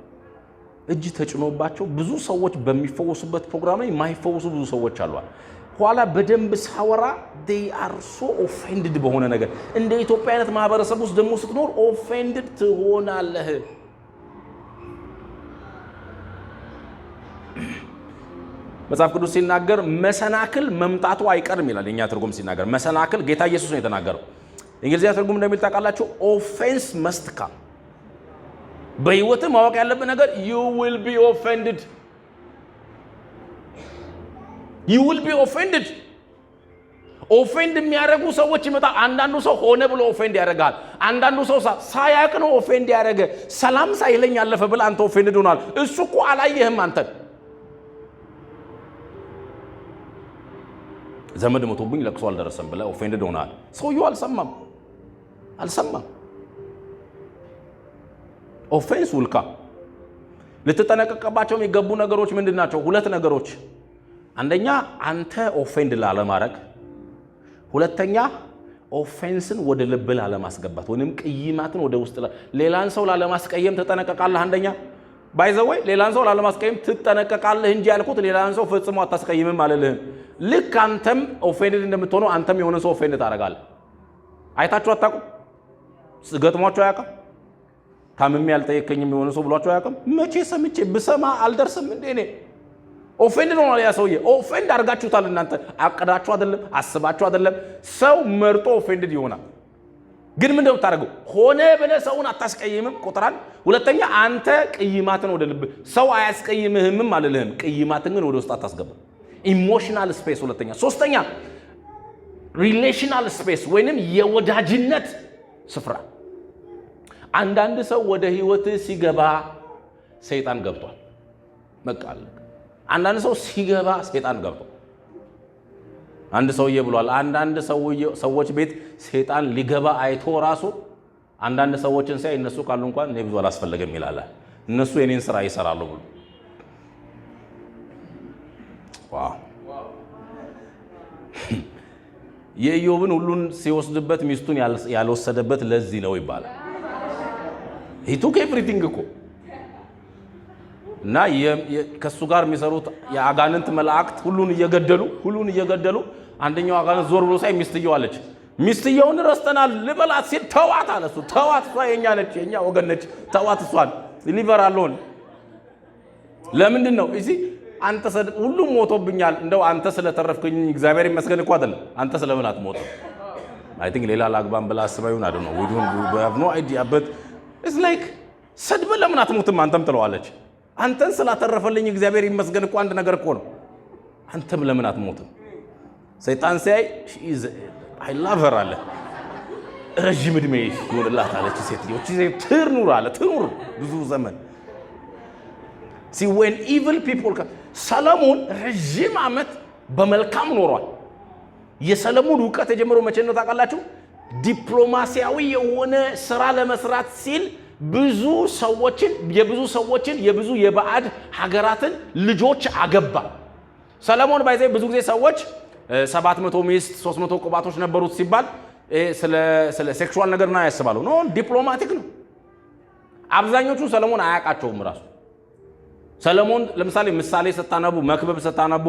እጅ ተጭኖባቸው ብዙ ሰዎች በሚፈወሱበት ፕሮግራም ላይ የማይፈወሱ ብዙ ሰዎች አሏል። ኋላ በደንብ ሳወራ they are so offended በሆነ ነገር። እንደ ኢትዮጵያ አይነት ማህበረሰብ ውስጥ ደግሞ ስትኖር offended ትሆናለህ። መጽሐፍ ቅዱስ ሲናገር መሰናክል መምጣቱ አይቀርም ይላል። የኛ ትርጉም ሲናገር መሰናክል ጌታ ኢየሱስ ነው የተናገረው። እንግሊዝኛ ትርጉም እንደሚል ታውቃላችሁ፣ offense must come። በህይወትህ ማወቅ ያለብህ ነገር you will be offended, you will be offended። Offend የሚያደርጉ ሰዎች ይመጣል። አንዳንዱ ሰው ሆነ ብሎ offend ያደርጋል። አንዳንዱ ሰው ሳያቅ ነው offend ያደረገ። ሰላም ሳይለኝ ያለፈ ብለህ አንተ offended ሆናል። እሱ እኮ አላየህም አንተን። ዘመድ ሞቶብኝ ለቅሶ አልደረሰም ብለህ offended ሆናል። ሰውየው አልሰማም አልሰማም። Offense will come። ልትጠነቀቅባቸው የሚገቡ ነገሮች ምንድን ናቸው? ሁለት ነገሮች። አንደኛ አንተ offend ላለማድረግ፣ ሁለተኛ offense ን ወደ ልብ ላለማስገባት ወይም ቅይማትን ወደ ውስጥ፣ ሌላን ሰው ላለማስቀየም ትጠነቀቃለህ። አንደኛ፣ by the way፣ ሌላን ሰው ላለማስቀየም ትጠነቀቃለህ እንጂ ያልኩት ሌላን ሰው ፈጽሞ አታስቀይምም አልልህም። ልክ አንተም offended እንደምትሆነው አንተም የሆነ ሰው offend ታደርጋለህ። አይታችሁ አታውቁም? ገጥሟችሁ አያውቅም? ታምሜ ያልጠየከኝም የሆነ ሰው ብሏችሁ አያውቅም? መቼ ሰምቼ፣ ብሰማ አልደርስም እንዴ እኔ? Offend ሆኗል ያ ሰውዬ። Offend አድርጋችሁታል እናንተ፣ አቅዳችሁ አይደለም፣ አስባችሁ አይደለም። ሰው መርጦ offended ይሆናል። ግን ምንድነው የምታደርገው? ሆነ ብለህ ሰውን አታስቀይምም። ቁጥር አንድ። ሁለተኛ አንተ ቅይማትን ወደ ልብ፣ ሰው አያስቀይምህምም አልልህም። ቅይማትን ግን ወደ ውስጥ አታስገባ። Emotional space ሁለተኛ። ሶስተኛ relational space ወይንም የወዳጅነት ስፍራ። አንዳንድ ሰው ወደ ህይወትህ ሲገባ ሰይጣን ገብቷል። በቃ አለቀ። አንዳንድ ሰው ሲገባ ሰይጣን ገብቷል። አንድ ሰውዬ ብሏል። አንዳንድ ሰዎች ቤት ሰይጣን ሊገባ አይቶ ራሱ አንዳንድ ሰዎችን ሲያይ እነሱ ካሉ እንኳን እኔ ብዙ አላስፈለገም ይላል። እነሱ የኔን ስራ ይሰራሉ ብሎ። Wow፣ የኢዮብን ሁሉን ሲወስድበት ሚስቱን ያልወሰደበት ለዚህ ነው ይባላል። He took everything እኮ። እና ከእሱ ጋር የሚሰሩት የአጋንንት መላእክት ሁሉን እየገደሉ፣ ሁሉን እየገደሉ፣ አንደኛው አጋንንት ዞር ብሎ ሳይ ሚስትየው አለች። ሚስትየውን ረስተናል ልበላት ሲል ተዋት አለ እሱ። ተዋት፣ እሷ የኛ ነች፣ የኛ ወገን ነች። ተዋት እሷን፣ leave her alone። ለምንድን ነው እዚህ አንተ ሁሉም ሞቶብኛል፣ እንደው አንተ ስለተረፍክኝ እግዚአብሔር ይመስገን እኮ አይደለም። አንተ ስለምን አትሞትም? I think ሌላ ላግባም ብላ አስባ ይሁን፣ I don't know, we don't have no idea, but it's like ሰድበህ ለምን አትሞትም አንተም ትለዋለች። አንተን ስላተረፈልኝ እግዚአብሔር ይመስገን እኮ አንድ ነገር እኮ ነው። አንተም ለምን አትሞትም? ሰይጣን ሲያይ I love her አለ። ረዥም ዕድሜ ይሆንላት አለች ሴትዮ። ትኑር አለ፣ ትኑር ብዙ ዘመን። See, when evil people፣ ሰለሞን ረዥም ዓመት በመልካም ኖሯል። የሰለሞን እውቀት የጀመረው መቼ ነው ታውቃላችሁ? ዲፕሎማሲያዊ የሆነ ስራ ለመስራት ሲል ብዙ ሰዎችን፣ የብዙ ሰዎችን፣ የብዙ የባዕድ ሀገራትን ልጆች አገባ። ሰለሞን by the way ብዙ ጊዜ ሰዎች 700 ሚስት፣ 300 ቁባቶች ነበሩት ሲባል ስለ sexual ነገር ና ያስባሉ። No፣ diplomatic ነው። አብዛኞቹ ሰለሞን አያውቃቸውም ራሱ። ሰለሞን ለምሳሌ ምሳሌ ስታነቡ፣ መክብብ ስታነቡ፣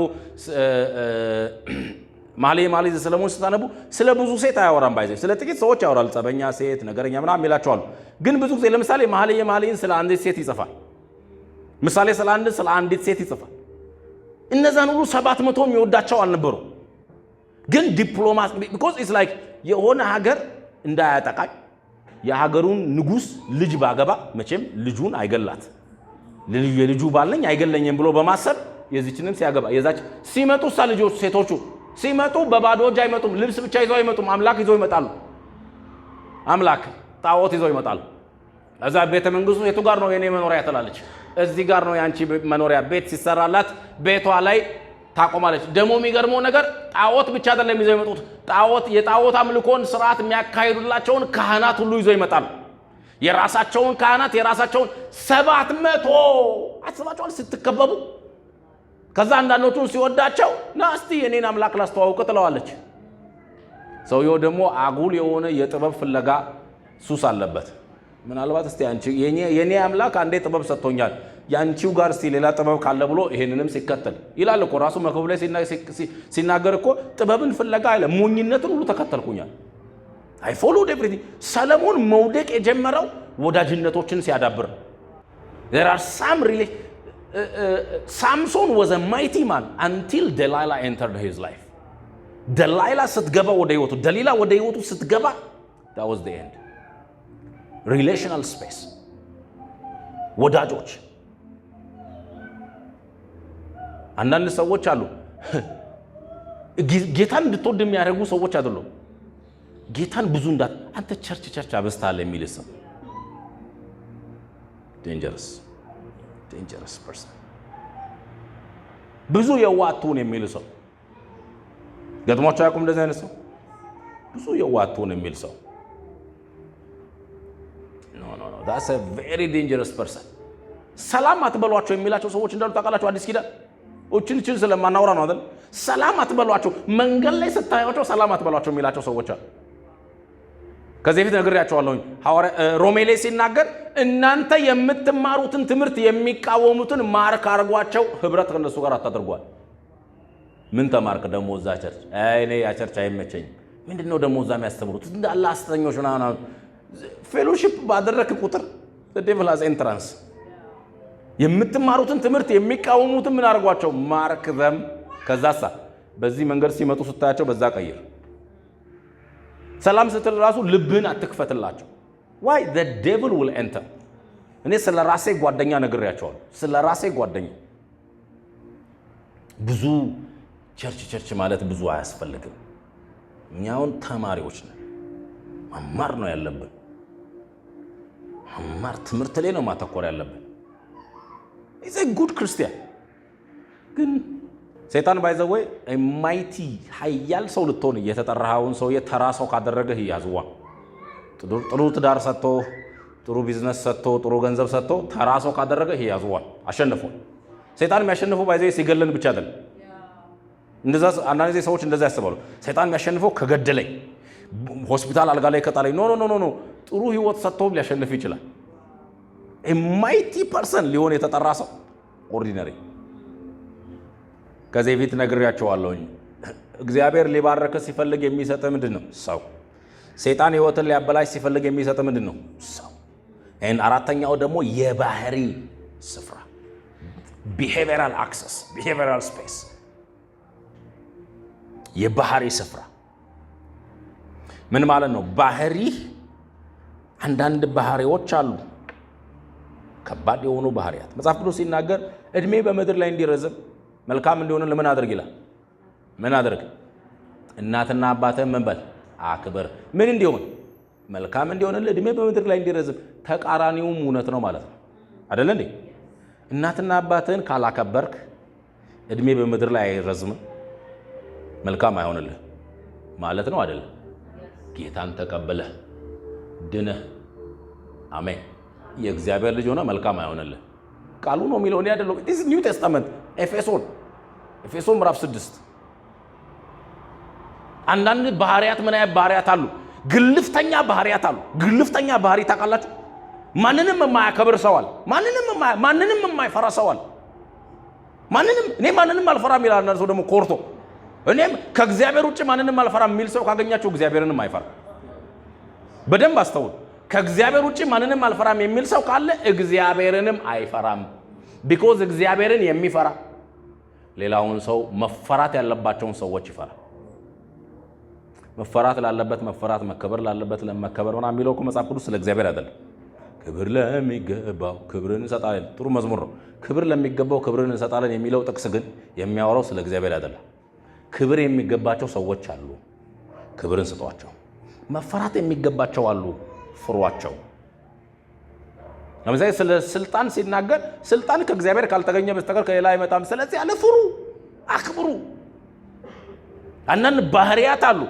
መኃልየ መኃልይ ዘሰሎሞን ስታነቡ ስለ ብዙ ሴት አያወራም። By the way ስለ ጥቂት ሰዎች ያወራል። ጸበኛ ሴት፣ ነገረኛ ምናምን ይላቸዋሉ። ግን ብዙ ጊዜ ለምሳሌ መኃልየ መኃልይን ስለ አንዲት ሴት ይጽፋል። ምሳሌ ስለ አንዲት ሴት ይጽፋል። እነዛን ሁሉ 700 የሚወዳቸው አልነበሩ። ግን ዲፕሎማት because it's like የሆነ ሀገር እንዳያጠቃኝ የሀገሩን ንጉሥ ልጅ ባገባ መቼም ልጁን አይገላት፣ የልጁ ባል ነኝ፣ አይገለኝም ብሎ በማሰብ የዚችንም ሲያገባ የዛች ሲመጡ እሳ ልጆች ሴቶቹ ሲመጡ በባዶ እጅ አይመጡም። ልብስ ብቻ ይዘው አይመጡም። አምላክ ይዘው ይመጣሉ። አምላክ ጣዖት ይዘው ይመጣሉ። እዛ ቤተ መንግስቱ የቱ ጋር ነው የኔ መኖሪያ ትላለች። እዚህ ጋር ነው የአንቺ መኖሪያ። ቤት ሲሰራላት ቤቷ ላይ ታቆማለች። ደግሞ የሚገርመው ነገር ጣዖት ብቻ አይደለም ይዘው የመጡት፣ ጣዖት የጣዖት አምልኮን ስርዓት የሚያካሂዱላቸውን ካህናት ሁሉ ይዘው ይመጣሉ። የራሳቸውን ካህናት፣ የራሳቸውን 700። አስባችኋል ስትከበቡ። ከዛ አንዳንዶቹን ሲወዳቸው ና እስቲ የኔን አምላክ ላስተዋውቅ ትለዋለች። ሰውየው ደግሞ አጉል የሆነ የጥበብ ፍለጋ ሱስ አለበት። ምናልባት እስቲ አንቺ የኔ አምላክ አንዴ ጥበብ ሰጥቶኛል፣ ያንቺው ጋር እስቲ ሌላ ጥበብ ካለ ብሎ ይሄንንም ሲከተል ይላል እኮ። ራሱ መክብብ ላይ ሲናገር እኮ ጥበብን ፍለጋ አለ ሞኝነትን ሁሉ ተከተልኩኛል። I followed everything። ሰለሞን መውደቅ የጀመረው ወዳጅነቶችን ሲያዳብር። There are some really ሳምሶን was a mighty man until Delilah entered his life። ደላይላ ስትገባ ወደ ህይወቱ፣ ደሊላ ወደ ህይወቱ ስትገባ that was the end። Relational space፣ ወዳጆች። አንዳንድ ሰዎች አሉ ጌታን እንድትወድ የሚያደርጉ ሰዎች አይደሉም። ጌታን ብዙ እንዳት አንተ church church አበዝተሃል የሚል ሰው dangerous, dangerous person። ብዙ የዋህ አትሁን የሚል ሰው ገጥሟቸው አያውቁም? እንደዚህ አይነት ሰው፣ ብዙ የዋህ አትሁን የሚል ሰው፣ no, no, no, that's a very dangerous person። ሰላም አትበሏቸው የሚላቸው ሰዎች እንዳሉ ታውቃላችሁ። አዲስ ኪዳን እችን እችን ስለማናወራ ነው አይደል? ሰላም አትበሏቸው፣ መንገድ ላይ ስታዩቸው ሰላም አትበሏቸው የሚላቸው ሰዎች አሉ። ከዚህ በፊት ነግሬያቸዋለሁኝ። ሮሜ ላይ ሲናገር እናንተ የምትማሩትን ትምህርት የሚቃወሙትን mark አድርጓቸው፣ ህብረት ከእነሱ ጋር አታድርጓል። ምን ተማርክ ደግሞ እዛ church? እኔ ያ church አይመቸኝም። ምንድን ነው ደግሞ እዛ የሚያስተምሩት? እንዳለ ሐሰተኞች ምናምን። Fellowship ባደረክ ቁጥር devil has entrance። የምትማሩትን ትምህርት የሚቃወሙትን ምን አድርጓቸው? Mark them። ከዛሳ በዚህ መንገድ ሲመጡ ስታያቸው በዛ ቀይር። ሰላም ስትል ራሱ ልብህን አትክፈትላቸው። Why? The devil will enter። እኔ ስለ ራሴ ጓደኛ ነግሬያቸዋለሁ። ስለ ራሴ ጓደኛ ብዙ church church ማለት ብዙ አያስፈልግም። እኛ አሁን ተማሪዎች ነን። መማር ነው ያለብን። መማር፣ ትምህርት ላይ ነው ማተኮር ያለብን። Is good ክርስቲያን ግን ሰይጣን by the way mighty ኃያል ሰው ልትሆን የተጠራኸውን ሰውዬ ተራ ሰው ካደረገህ ያዝዋ። ጥሩ ትዳር ሰጥቶ፣ ጥሩ ቢዝነስ ሰጥቶ፣ ጥሩ ገንዘብ ሰጥቶ ተራ ሰው ካደረገህ ያዝዋል፣ አሸንፏል። ሰይጣን የሚያሸንፈው by the way ሲገለን ብቻ አይደለም። እንደዛ አንዳንድ ጊዜ ሰዎች እንደዛ ያስባሉ። ሰይጣን የሚያሸንፈው ከገደለኝ፣ ሆስፒታል አልጋ ላይ ከጣለኝ። No, no, no, no፣ ጥሩ ህይወት ሰጥቶም ሊያሸንፍ ይችላል። Mighty person ሊሆን የተጠራ ሰው ordinary። ከዚህ በፊት ነግሬያቸዋለሁኝ። እግዚአብሔር ሊባርክ ሲፈልግ የሚሰጥ ምንድን ነው? ሰው። ሰይጣን ህይወትን ሊያበላሽ ሲፈልግ የሚሰጥ ምንድን ነው? ሰው። ይህን አራተኛው ደግሞ የባህሪ ስፍራ፣ behavioral access፣ behavioral space፣ የባህሪ ስፍራ ምን ማለት ነው? ባህሪ፣ አንዳንድ ባህሪዎች አሉ፣ ከባድ የሆኑ ባህሪያት። መጽሐፍ ቅዱስ ሲናገር እድሜ በምድር ላይ እንዲረዝም መልካም እንዲሆን ምን አድርግ ይላል? ምን አድርግ? እናትና አባትህን ምን በል? አክብር። ምን እንዲሆን? መልካም እንዲሆንልህ፣ እድሜ በምድር ላይ እንዲረዝም። ተቃራኒውም እውነት ነው ማለት ነው አደለ እንዴ? እናትና አባትህን ካላከበርክ እድሜ በምድር ላይ አይረዝምም፣ መልካም አይሆንልህ ማለት ነው አይደለም? ጌታን ተቀብለህ ድነህ አሜን። የእግዚአብሔር ልጅ ሆነ መልካም አይሆንልህ። ቃሉ ነው የሚለው፣ እኔ አይደለሁም። This New Testament፣ ኤፌሶን ምዕራፍ 6። አንዳንድ ባህሪያት፣ ምን አይነት ባህሪያት አሉ? ግልፍተኛ ባህሪያት አሉ። ግልፍተኛ ባህሪ ታውቃላችሁ? ማንንም የማያከብር ሰው አለ። ማንንም የማይፈራ ሰው አለ። ማንንም፣ እኔ ማንንም አልፈራም ይላል። አንዳንድ ሰው ደግሞ ኮርቶ እኔም ከእግዚአብሔር ውጭ ማንንም አልፈራም የሚል ሰው ካገኛችሁ እግዚአብሔርንም አይፈራ። በደንብ አስተውል። ከእግዚአብሔር ውጭ ማንንም አልፈራም የሚል ሰው ካለ እግዚአብሔርንም አይፈራም። Because እግዚአብሔርን የሚፈራ ሌላውን ሰው፣ መፈራት ያለባቸውን ሰዎች ይፈራል። መፈራት ላለበት መፈራት፣ መከበር ላለበት ለመከበር ምናምን የሚለው እኮ መጽሐፍ ቅዱስ ስለ እግዚአብሔር አይደለም። ክብር ለሚገባው ክብርን እንሰጣለን። ጥሩ መዝሙር ነው። ክብር ለሚገባው ክብርን እንሰጣለን የሚለው ጥቅስ ግን የሚያወራው ስለ እግዚአብሔር አይደለም። ክብር የሚገባቸው ሰዎች አሉ፣ ክብርን ስጧቸው። መፈራት የሚገባቸው አሉ፣ ፍሯቸው። ለምሳሌ ስለ ስልጣን ሲናገር ስልጣን ከእግዚአብሔር ካልተገኘ በስተቀር ከሌላ አይመጣም። ስለዚህ አለ ፍሩ፣ አክብሩ። አንዳንድ ባህሪያት አሉ።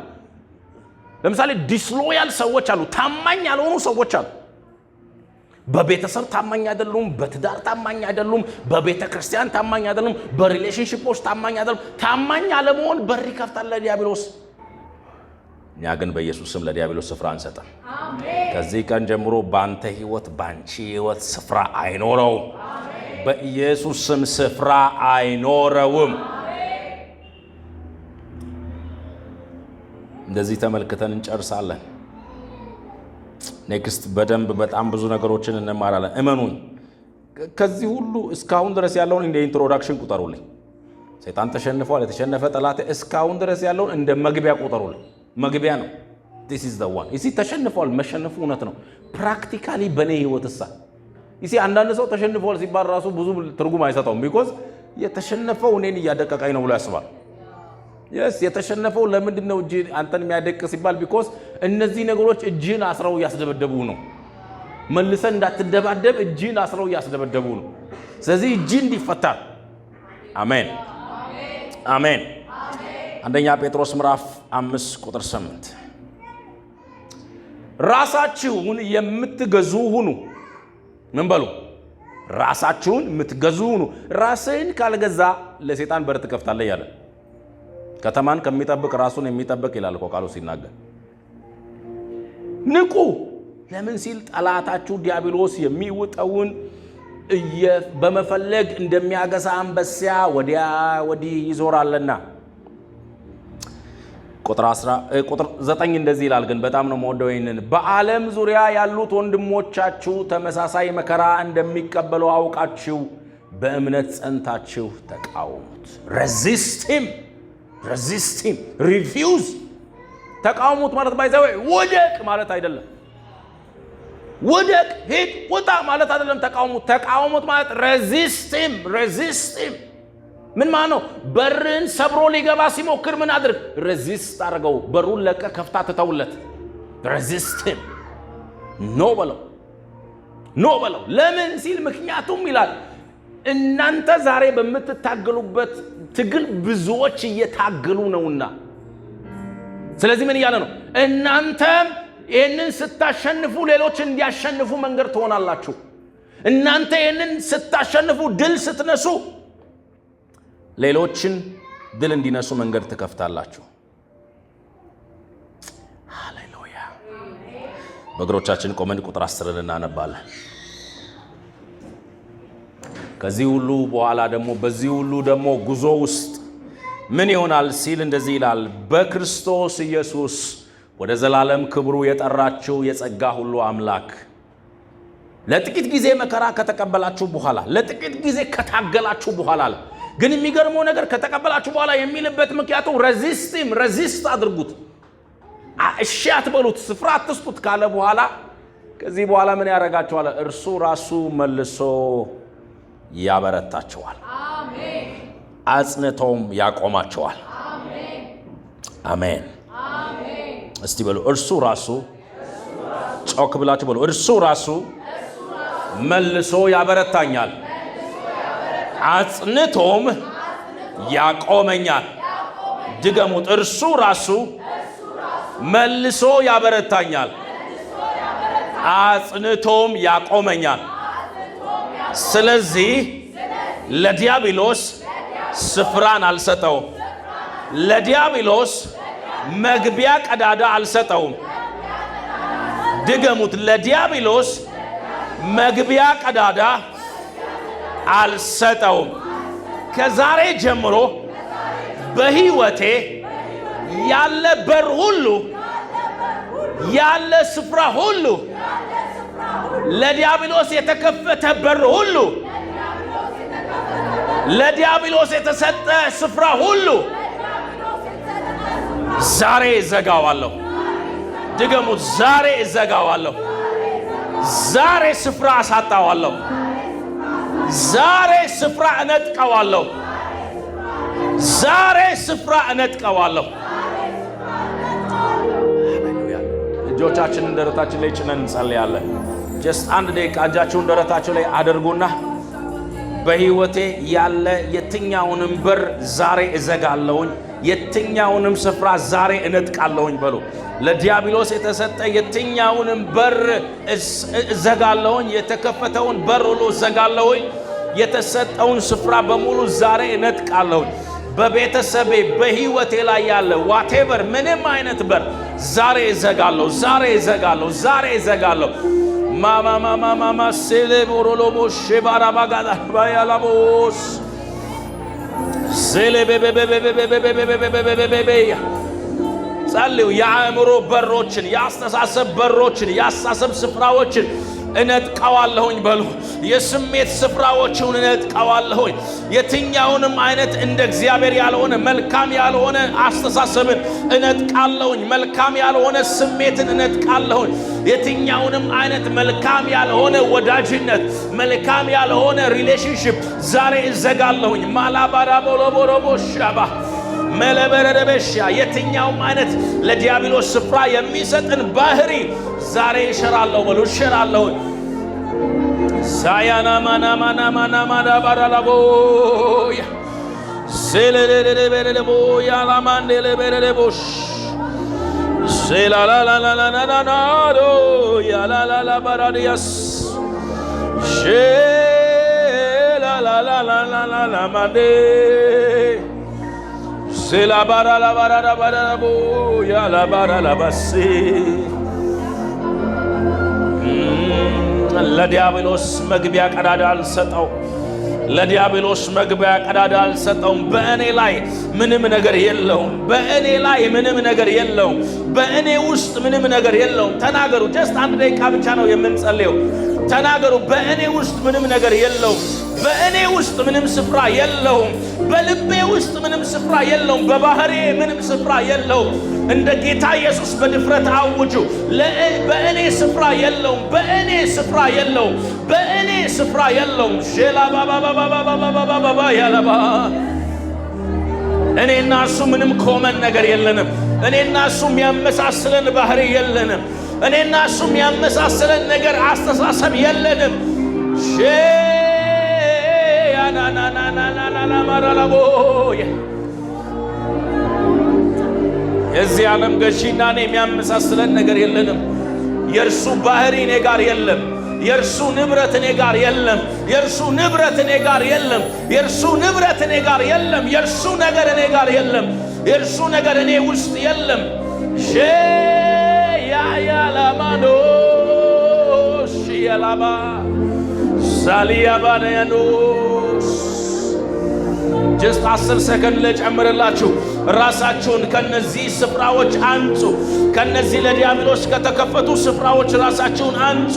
ለምሳሌ disloyal ሰዎች አሉ፣ ታማኝ ያልሆኑ ሰዎች አሉ። በቤተሰብ ታማኝ አይደሉም፣ በትዳር ታማኝ አይደሉም፣ በቤተ ክርስቲያን ታማኝ አይደሉም፣ በ relationship ኦች ታማኝ አይደሉም። ታማኝ አለመሆን በር ይከፍታል ለዲያብሎስ። እኛ ግን በኢየሱስ ስም ለዲያብሎስ ስፍራ አንሰጥም። ከዚህ ቀን ጀምሮ በአንተ ህይወት፣ በአንቺ ህይወት ስፍራ አይኖረውም። በኢየሱስ ስም ስፍራ አይኖረውም። እንደዚህ ተመልክተን እንጨርሳለን። Next በደንብ በጣም ብዙ ነገሮችን እንማራለን። እመኑኝ፣ ከዚህ ሁሉ እስካሁን ድረስ ያለውን እንደ introduction ቁጠሩልኝ። ሰይጣን ተሸንፏል። የተሸነፈ ጠላት እስካሁን ድረስ ያለውን እንደ መግቢያ ቁጠሩልኝ። መግቢያ ነው። This is the one። You see፣ ተሸንፏል። መሸነፉ እውነት ነው። Practically በእኔ ህይወት እሳ፣ you see፣ አንዳንድ ሰው ተሸንፏል ሲባል ራሱ ብዙ ትርጉም አይሰጠውም። Because የተሸነፈው እኔን እያደቀቀኝ ነው ብሎ ያስባል። Yes፣ የተሸነፈው ለምንድን ነው እጅ አንተን የሚያደቅ ሲባል because እነዚህ ነገሮች እጅህን አስረው እያስደበደቡ ነው። መልሰህ እንዳትደባደብ እጅህን አስረው እያስደበደቡ ነው። ስለዚህ እጅ እንዲፈታ፣ አሜን አሜን። አንደኛ ጴጥሮስ ምዕራፍ 5 ቁጥር 8፣ ራሳችሁን የምትገዙ ሁኑ። ምን በሉ? ራሳችሁን የምትገዙ ሁኑ። ራስህን ካልገዛህ ለሴጣን በር ትከፍታለህ እያለ፣ ከተማን ከሚጠብቅ ራሱን የሚጠብቅ ይላል እኮ ቃሉ ሲናገር። ንቁ። ለምን ሲል ጠላታችሁ ዲያብሎስ የሚውጠውን በመፈለግ እንደሚያገሳ አንበሳ ወዲያ ወዲህ ይዞራልና። ቁጥር 9 እንደዚህ ይላል፣ ግን በጣም ነው የምወደው ይህንን። በዓለም ዙሪያ ያሉት ወንድሞቻችሁ ተመሳሳይ መከራ እንደሚቀበሉ አውቃችሁ በእምነት ጸንታችሁ ተቃወሙት። Resist him, resist him, refuse። ተቃውሙት ማለት by the way ውደቅ ማለት አይደለም። ውደቅ፣ ሂድ፣ ውጣ ማለት አይደለም። ተቃውሙት፣ ተቃውሙት ማለት resist him, resist him ምን ማለት ነው? በርን ሰብሮ ሊገባ ሲሞክር ምን አድርግ? Resist አድርገው። በሩን ለቀህ ከፍተህ ትተውለት። Resist him፣ no በለው፣ no በለው። ለምን ሲል ምክንያቱም ይላል እናንተ ዛሬ በምትታገሉበት ትግል ብዙዎች እየታገሉ ነውና። ስለዚህ ምን እያለ ነው? እናንተም ይህንን ስታሸንፉ ሌሎች እንዲያሸንፉ መንገድ ትሆናላችሁ። እናንተ ይህንን ስታሸንፉ፣ ድል ስትነሱ ሌሎችን ድል እንዲነሱ መንገድ ትከፍታላችሁ። ሃሌሉያ። በእግሮቻችን ቆመን ቁጥር 10ን እናነባለን። ከዚህ ሁሉ በኋላ ደግሞ፣ በዚህ ሁሉ ደግሞ ጉዞ ውስጥ ምን ይሆናል ሲል እንደዚህ ይላል። በክርስቶስ ኢየሱስ ወደ ዘላለም ክብሩ የጠራችሁ የጸጋ ሁሉ አምላክ፣ ለጥቂት ጊዜ መከራ ከተቀበላችሁ በኋላ፣ ለጥቂት ጊዜ ከታገላችሁ በኋላ አለ። ግን የሚገርመው ነገር ከተቀበላችሁ በኋላ የሚልበት ምክንያቱ resist him፣ resist አድርጉት፣ እሺ አትበሉት፣ ስፍራ አትስጡት ካለ በኋላ ከዚህ በኋላ ምን ያደርጋችኋል? እርሱ ራሱ መልሶ ያበረታችኋል፣ አጽንቶም ያቆማችኋል። አሜን። እስቲ በሉ እርሱ ራሱ፣ ጮክ ብላችሁ በሉ፣ እርሱ ራሱ መልሶ ያበረታኛል፣ አጽንቶም ያቆመኛል። ድገሙት። እርሱ ራሱ መልሶ ያበረታኛል፣ አጽንቶም ያቆመኛል። ስለዚህ ለዲያብሎስ ስፍራን አልሰጠውም። ለዲያብሎስ መግቢያ ቀዳዳ አልሰጠውም። ድገሙት። ለዲያብሎስ መግቢያ ቀዳዳ አልሰጠውም። ከዛሬ ጀምሮ በሕይወቴ ያለ በር ሁሉ፣ ያለ ስፍራ ሁሉ፣ ለዲያብሎስ የተከፈተ በር ሁሉ፣ ለዲያብሎስ የተሰጠ ስፍራ ሁሉ ዛሬ እዘጋዋለሁ። ድገሙት። ዛሬ እዘጋዋለሁ። ዛሬ ስፍራ አሳጣዋለሁ። ዛሬ ስፍራ እነጥቀዋለሁ። ዛሬ ስፍራ እነጥቀዋለሁ። ሃሌሉያ። እጆቻችንን ደረታችን ላይ ጭነን እንጸልያለን። Just አንድ ደቂቃ እጃችሁን ደረታችሁ ላይ አድርጉና በሕይወቴ ያለ የትኛውንም በር ዛሬ እዘጋለሁኝ፣ የትኛውንም ስፍራ ዛሬ እነጥቃለሁኝ በሉ። ለዲያብሎስ የተሰጠ የትኛውንም በር እዘጋለሁኝ፣ የተከፈተውን በር ሁሉ እዘጋለሁኝ፣ የተሰጠውን ስፍራ በሙሉ ዛሬ እነጥቃለሁኝ። በቤተሰቤ በሕይወቴ ላይ ያለ whatever ምንም አይነት በር ዛሬ እዘጋለሁ፣ ዛሬ እዘጋለሁ፣ ዛሬ እዘጋለሁ። ማማማማማማ ሴሌ ቦሮሎቦ ሼባራባጋዳ ባያላቦስ ሴሌ ቤቤቤቤቤቤቤቤቤቤቤቤ። ጸልዩ። የአእምሮ በሮችን፣ የአስተሳሰብ በሮችን፣ የአስተሳሰብ ስፍራዎችን እነጥቀዋለሁኝ በሉ። የስሜት ስፍራዎችን እነጥቀዋለሁኝ። የትኛውንም አይነት እንደ እግዚአብሔር ያልሆነ፣ መልካም ያልሆነ አስተሳሰብን እነጥቃለሁኝ። መልካም ያልሆነ ስሜትን እነጥቃለሁኝ። የትኛውንም አይነት መልካም ያልሆነ ወዳጅነት፣ መልካም ያልሆነ relationship ዛሬ እዘጋለሁኝ። ማላባራቦሎቦሮቦ ሻባ መለበረደበሻ። የትኛውም አይነት ለዲያብሎስ ስፍራ የሚሰጥን ባህሪ ዛሬ እሽራለሁ በሉ። እሽራለሁ። ሳያና ማና ማና ማና ማና ባራላቦያ ሴለለለለለቦ ያላማንደለበለቦሽ ሴላላላላላላናዶ ያላላላባራዲያስ ሼላላላላላላማንዴ ሴላባራላባራላባራቦ ያላባራላባሴ። ለዲያብሎስ መግቢያ ቀዳዳ አልሰጠው። ለዲያብሎስ መግቢያ ቀዳዳ አልሰጠውም። በእኔ ላይ ምንም ነገር የለውም። በእኔ ላይ ምንም ነገር የለውም። በእኔ ውስጥ ምንም ነገር የለውም። ተናገሩ። Just አንድ ደቂቃ ብቻ ነው የምንጸልየው። ተናገሩ። በእኔ ውስጥ ምንም ነገር የለውም። በእኔ ውስጥ ምንም ስፍራ የለውም። በልቤ ውስጥ ምንም ስፍራ የለውም። በባህሪዬ ምንም ስፍራ የለውም። እንደ ጌታ ኢየሱስ በድፍረት አውጁ። በእኔ ስፍራ የለውም። በእኔ ስፍራ የለውም። በእኔ ስፍራ የለውም። ሼላ ባባባባባባባባ ያለባ። እኔና እሱ ምንም common ነገር የለንም። እኔና እሱ የሚያመሳስለን ባህሪ የለንም። እኔና እሱ የሚያመሳስለን ነገር፣ አስተሳሰብ የለንም። ሼያናናናናናናማራላቦ። የዚህ ዓለም ገዢና እኔ የሚያመሳስለን ነገር የለንም። የእርሱ ባህሪ እኔ ጋር የለም። የእርሱ ንብረት እኔ ጋር የለም። የእርሱ ንብረት እኔ ጋር የለም። የእርሱ ንብረት እኔ ጋር የለም። የእርሱ ነገር እኔ ጋር የለም። የእርሱ ነገር እኔ ውስጥ የለም። ሼያያላማዶሽ የላባ ሳሊያባንያኖስ። Just 10 ሰከንድ ልጨምርላችሁ። ራሳችሁን ከነዚህ ስፍራዎች አንጹ። ከነዚህ ለዲያብሎስ ከተከፈቱ ስፍራዎች ራሳችሁን አንጹ።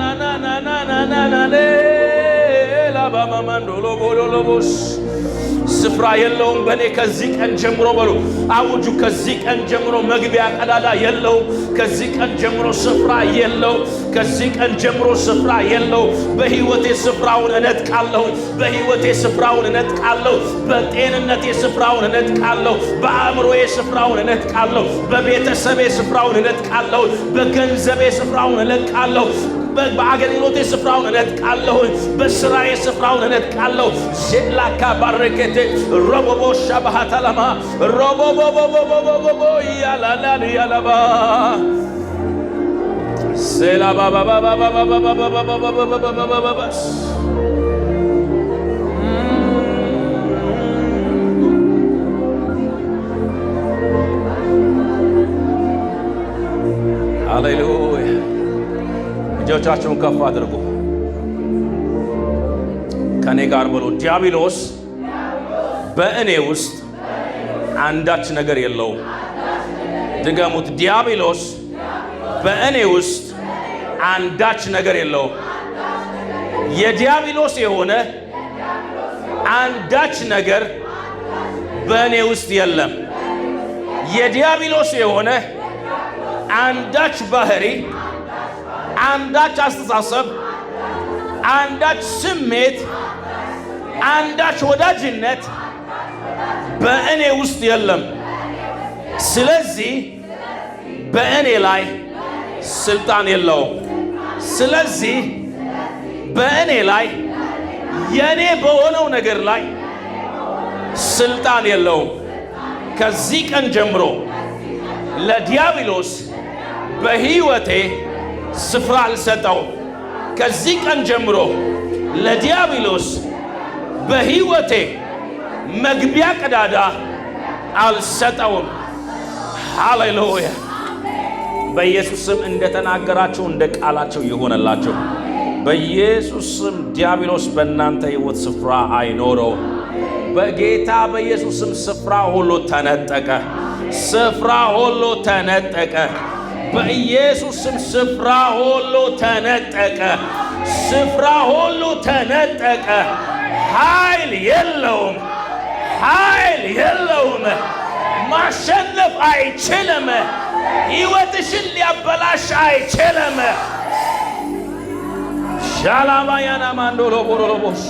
ሼልያናናናናናናኔ ላባማማንዶሎቦሎቦስ። ስፍራ የለውም በእኔ ከዚህ ቀን ጀምሮ በሉ፣ አውጁ። ከዚህ ቀን ጀምሮ መግቢያ ቀዳዳ የለውም። ከዚህ ቀን ጀምሮ ስፍራ የለውም። ከዚህ ቀን ጀምሮ ስፍራ የለውም። በሕይወቴ ስፍራውን እነጥቃለሁ። በሕይወቴ ስፍራውን እነጥቃለሁ። በጤንነቴ ስፍራውን እነጥቃለሁ። በአእምሮዬ ስፍራውን እነጥቃለሁ። በቤተሰቤ ስፍራውን እነጥቃለሁ። በገንዘቤ ስፍራውን እነጥቃለሁ። በአገልግሎቴ ስፍራውን እነጥቃለሁ። በስራዬ ስፍራውን እነጥቃለሁ። ሼላካ ባረኬቴ ሮቦቦ ሻባሃታላማ ሮቦቦቦቦቦቦ ያላላል ያላባ። ሴላባባባባባባባባባባባባባባባስ። ሃሌሉያ። እጆቻችሁን ከፍ አድርጉ። ከኔ ጋር በሉ። ዲያብሎስ በእኔ ውስጥ አንዳች ነገር የለውም። ድገሙት። ዲያብሎስ በእኔ ውስጥ አንዳች ነገር የለውም። የዲያብሎስ የሆነ አንዳች ነገር በእኔ ውስጥ የለም። የዲያብሎስ የሆነ አንዳች ባህሪ፣ አንዳች አስተሳሰብ፣ አንዳች ስሜት፣ አንዳች ወዳጅነት በእኔ ውስጥ የለም። ስለዚህ በእኔ ላይ ስልጣን የለውም። ስለዚህ በእኔ ላይ፣ የእኔ በሆነው ነገር ላይ ስልጣን የለውም። ከዚህ ቀን ጀምሮ ለዲያብሎስ በሕይወቴ ስፍራ አልሰጠውም። ከዚህ ቀን ጀምሮ ለዲያብሎስ በሕይወቴ መግቢያ ቀዳዳ አልሰጠውም። ሃሌሉያ። በኢየሱስ ስም እንደተናገራቸው እንደ ቃላቸው ይሆነላቸው። በኢየሱስ ስም ዲያብሎስ በእናንተ ሕይወት ስፍራ አይኖረውም። በጌታ በኢየሱስ ስም ስፍራ ሁሉ ተነጠቀ። ስፍራ ሁሉ ተነጠቀ። በኢየሱስ ስም ስፍራ ሁሉ ተነጠቀ። ስፍራ ሁሉ ተነጠቀ። ኃይል የለውም። ኃይል የለውም። ማሸነፍ አይችልም። ሕይወትሽን ሊያበላሽ አይችልም። ሻላባያና ማንዶሎ ቦሮሎቦስ።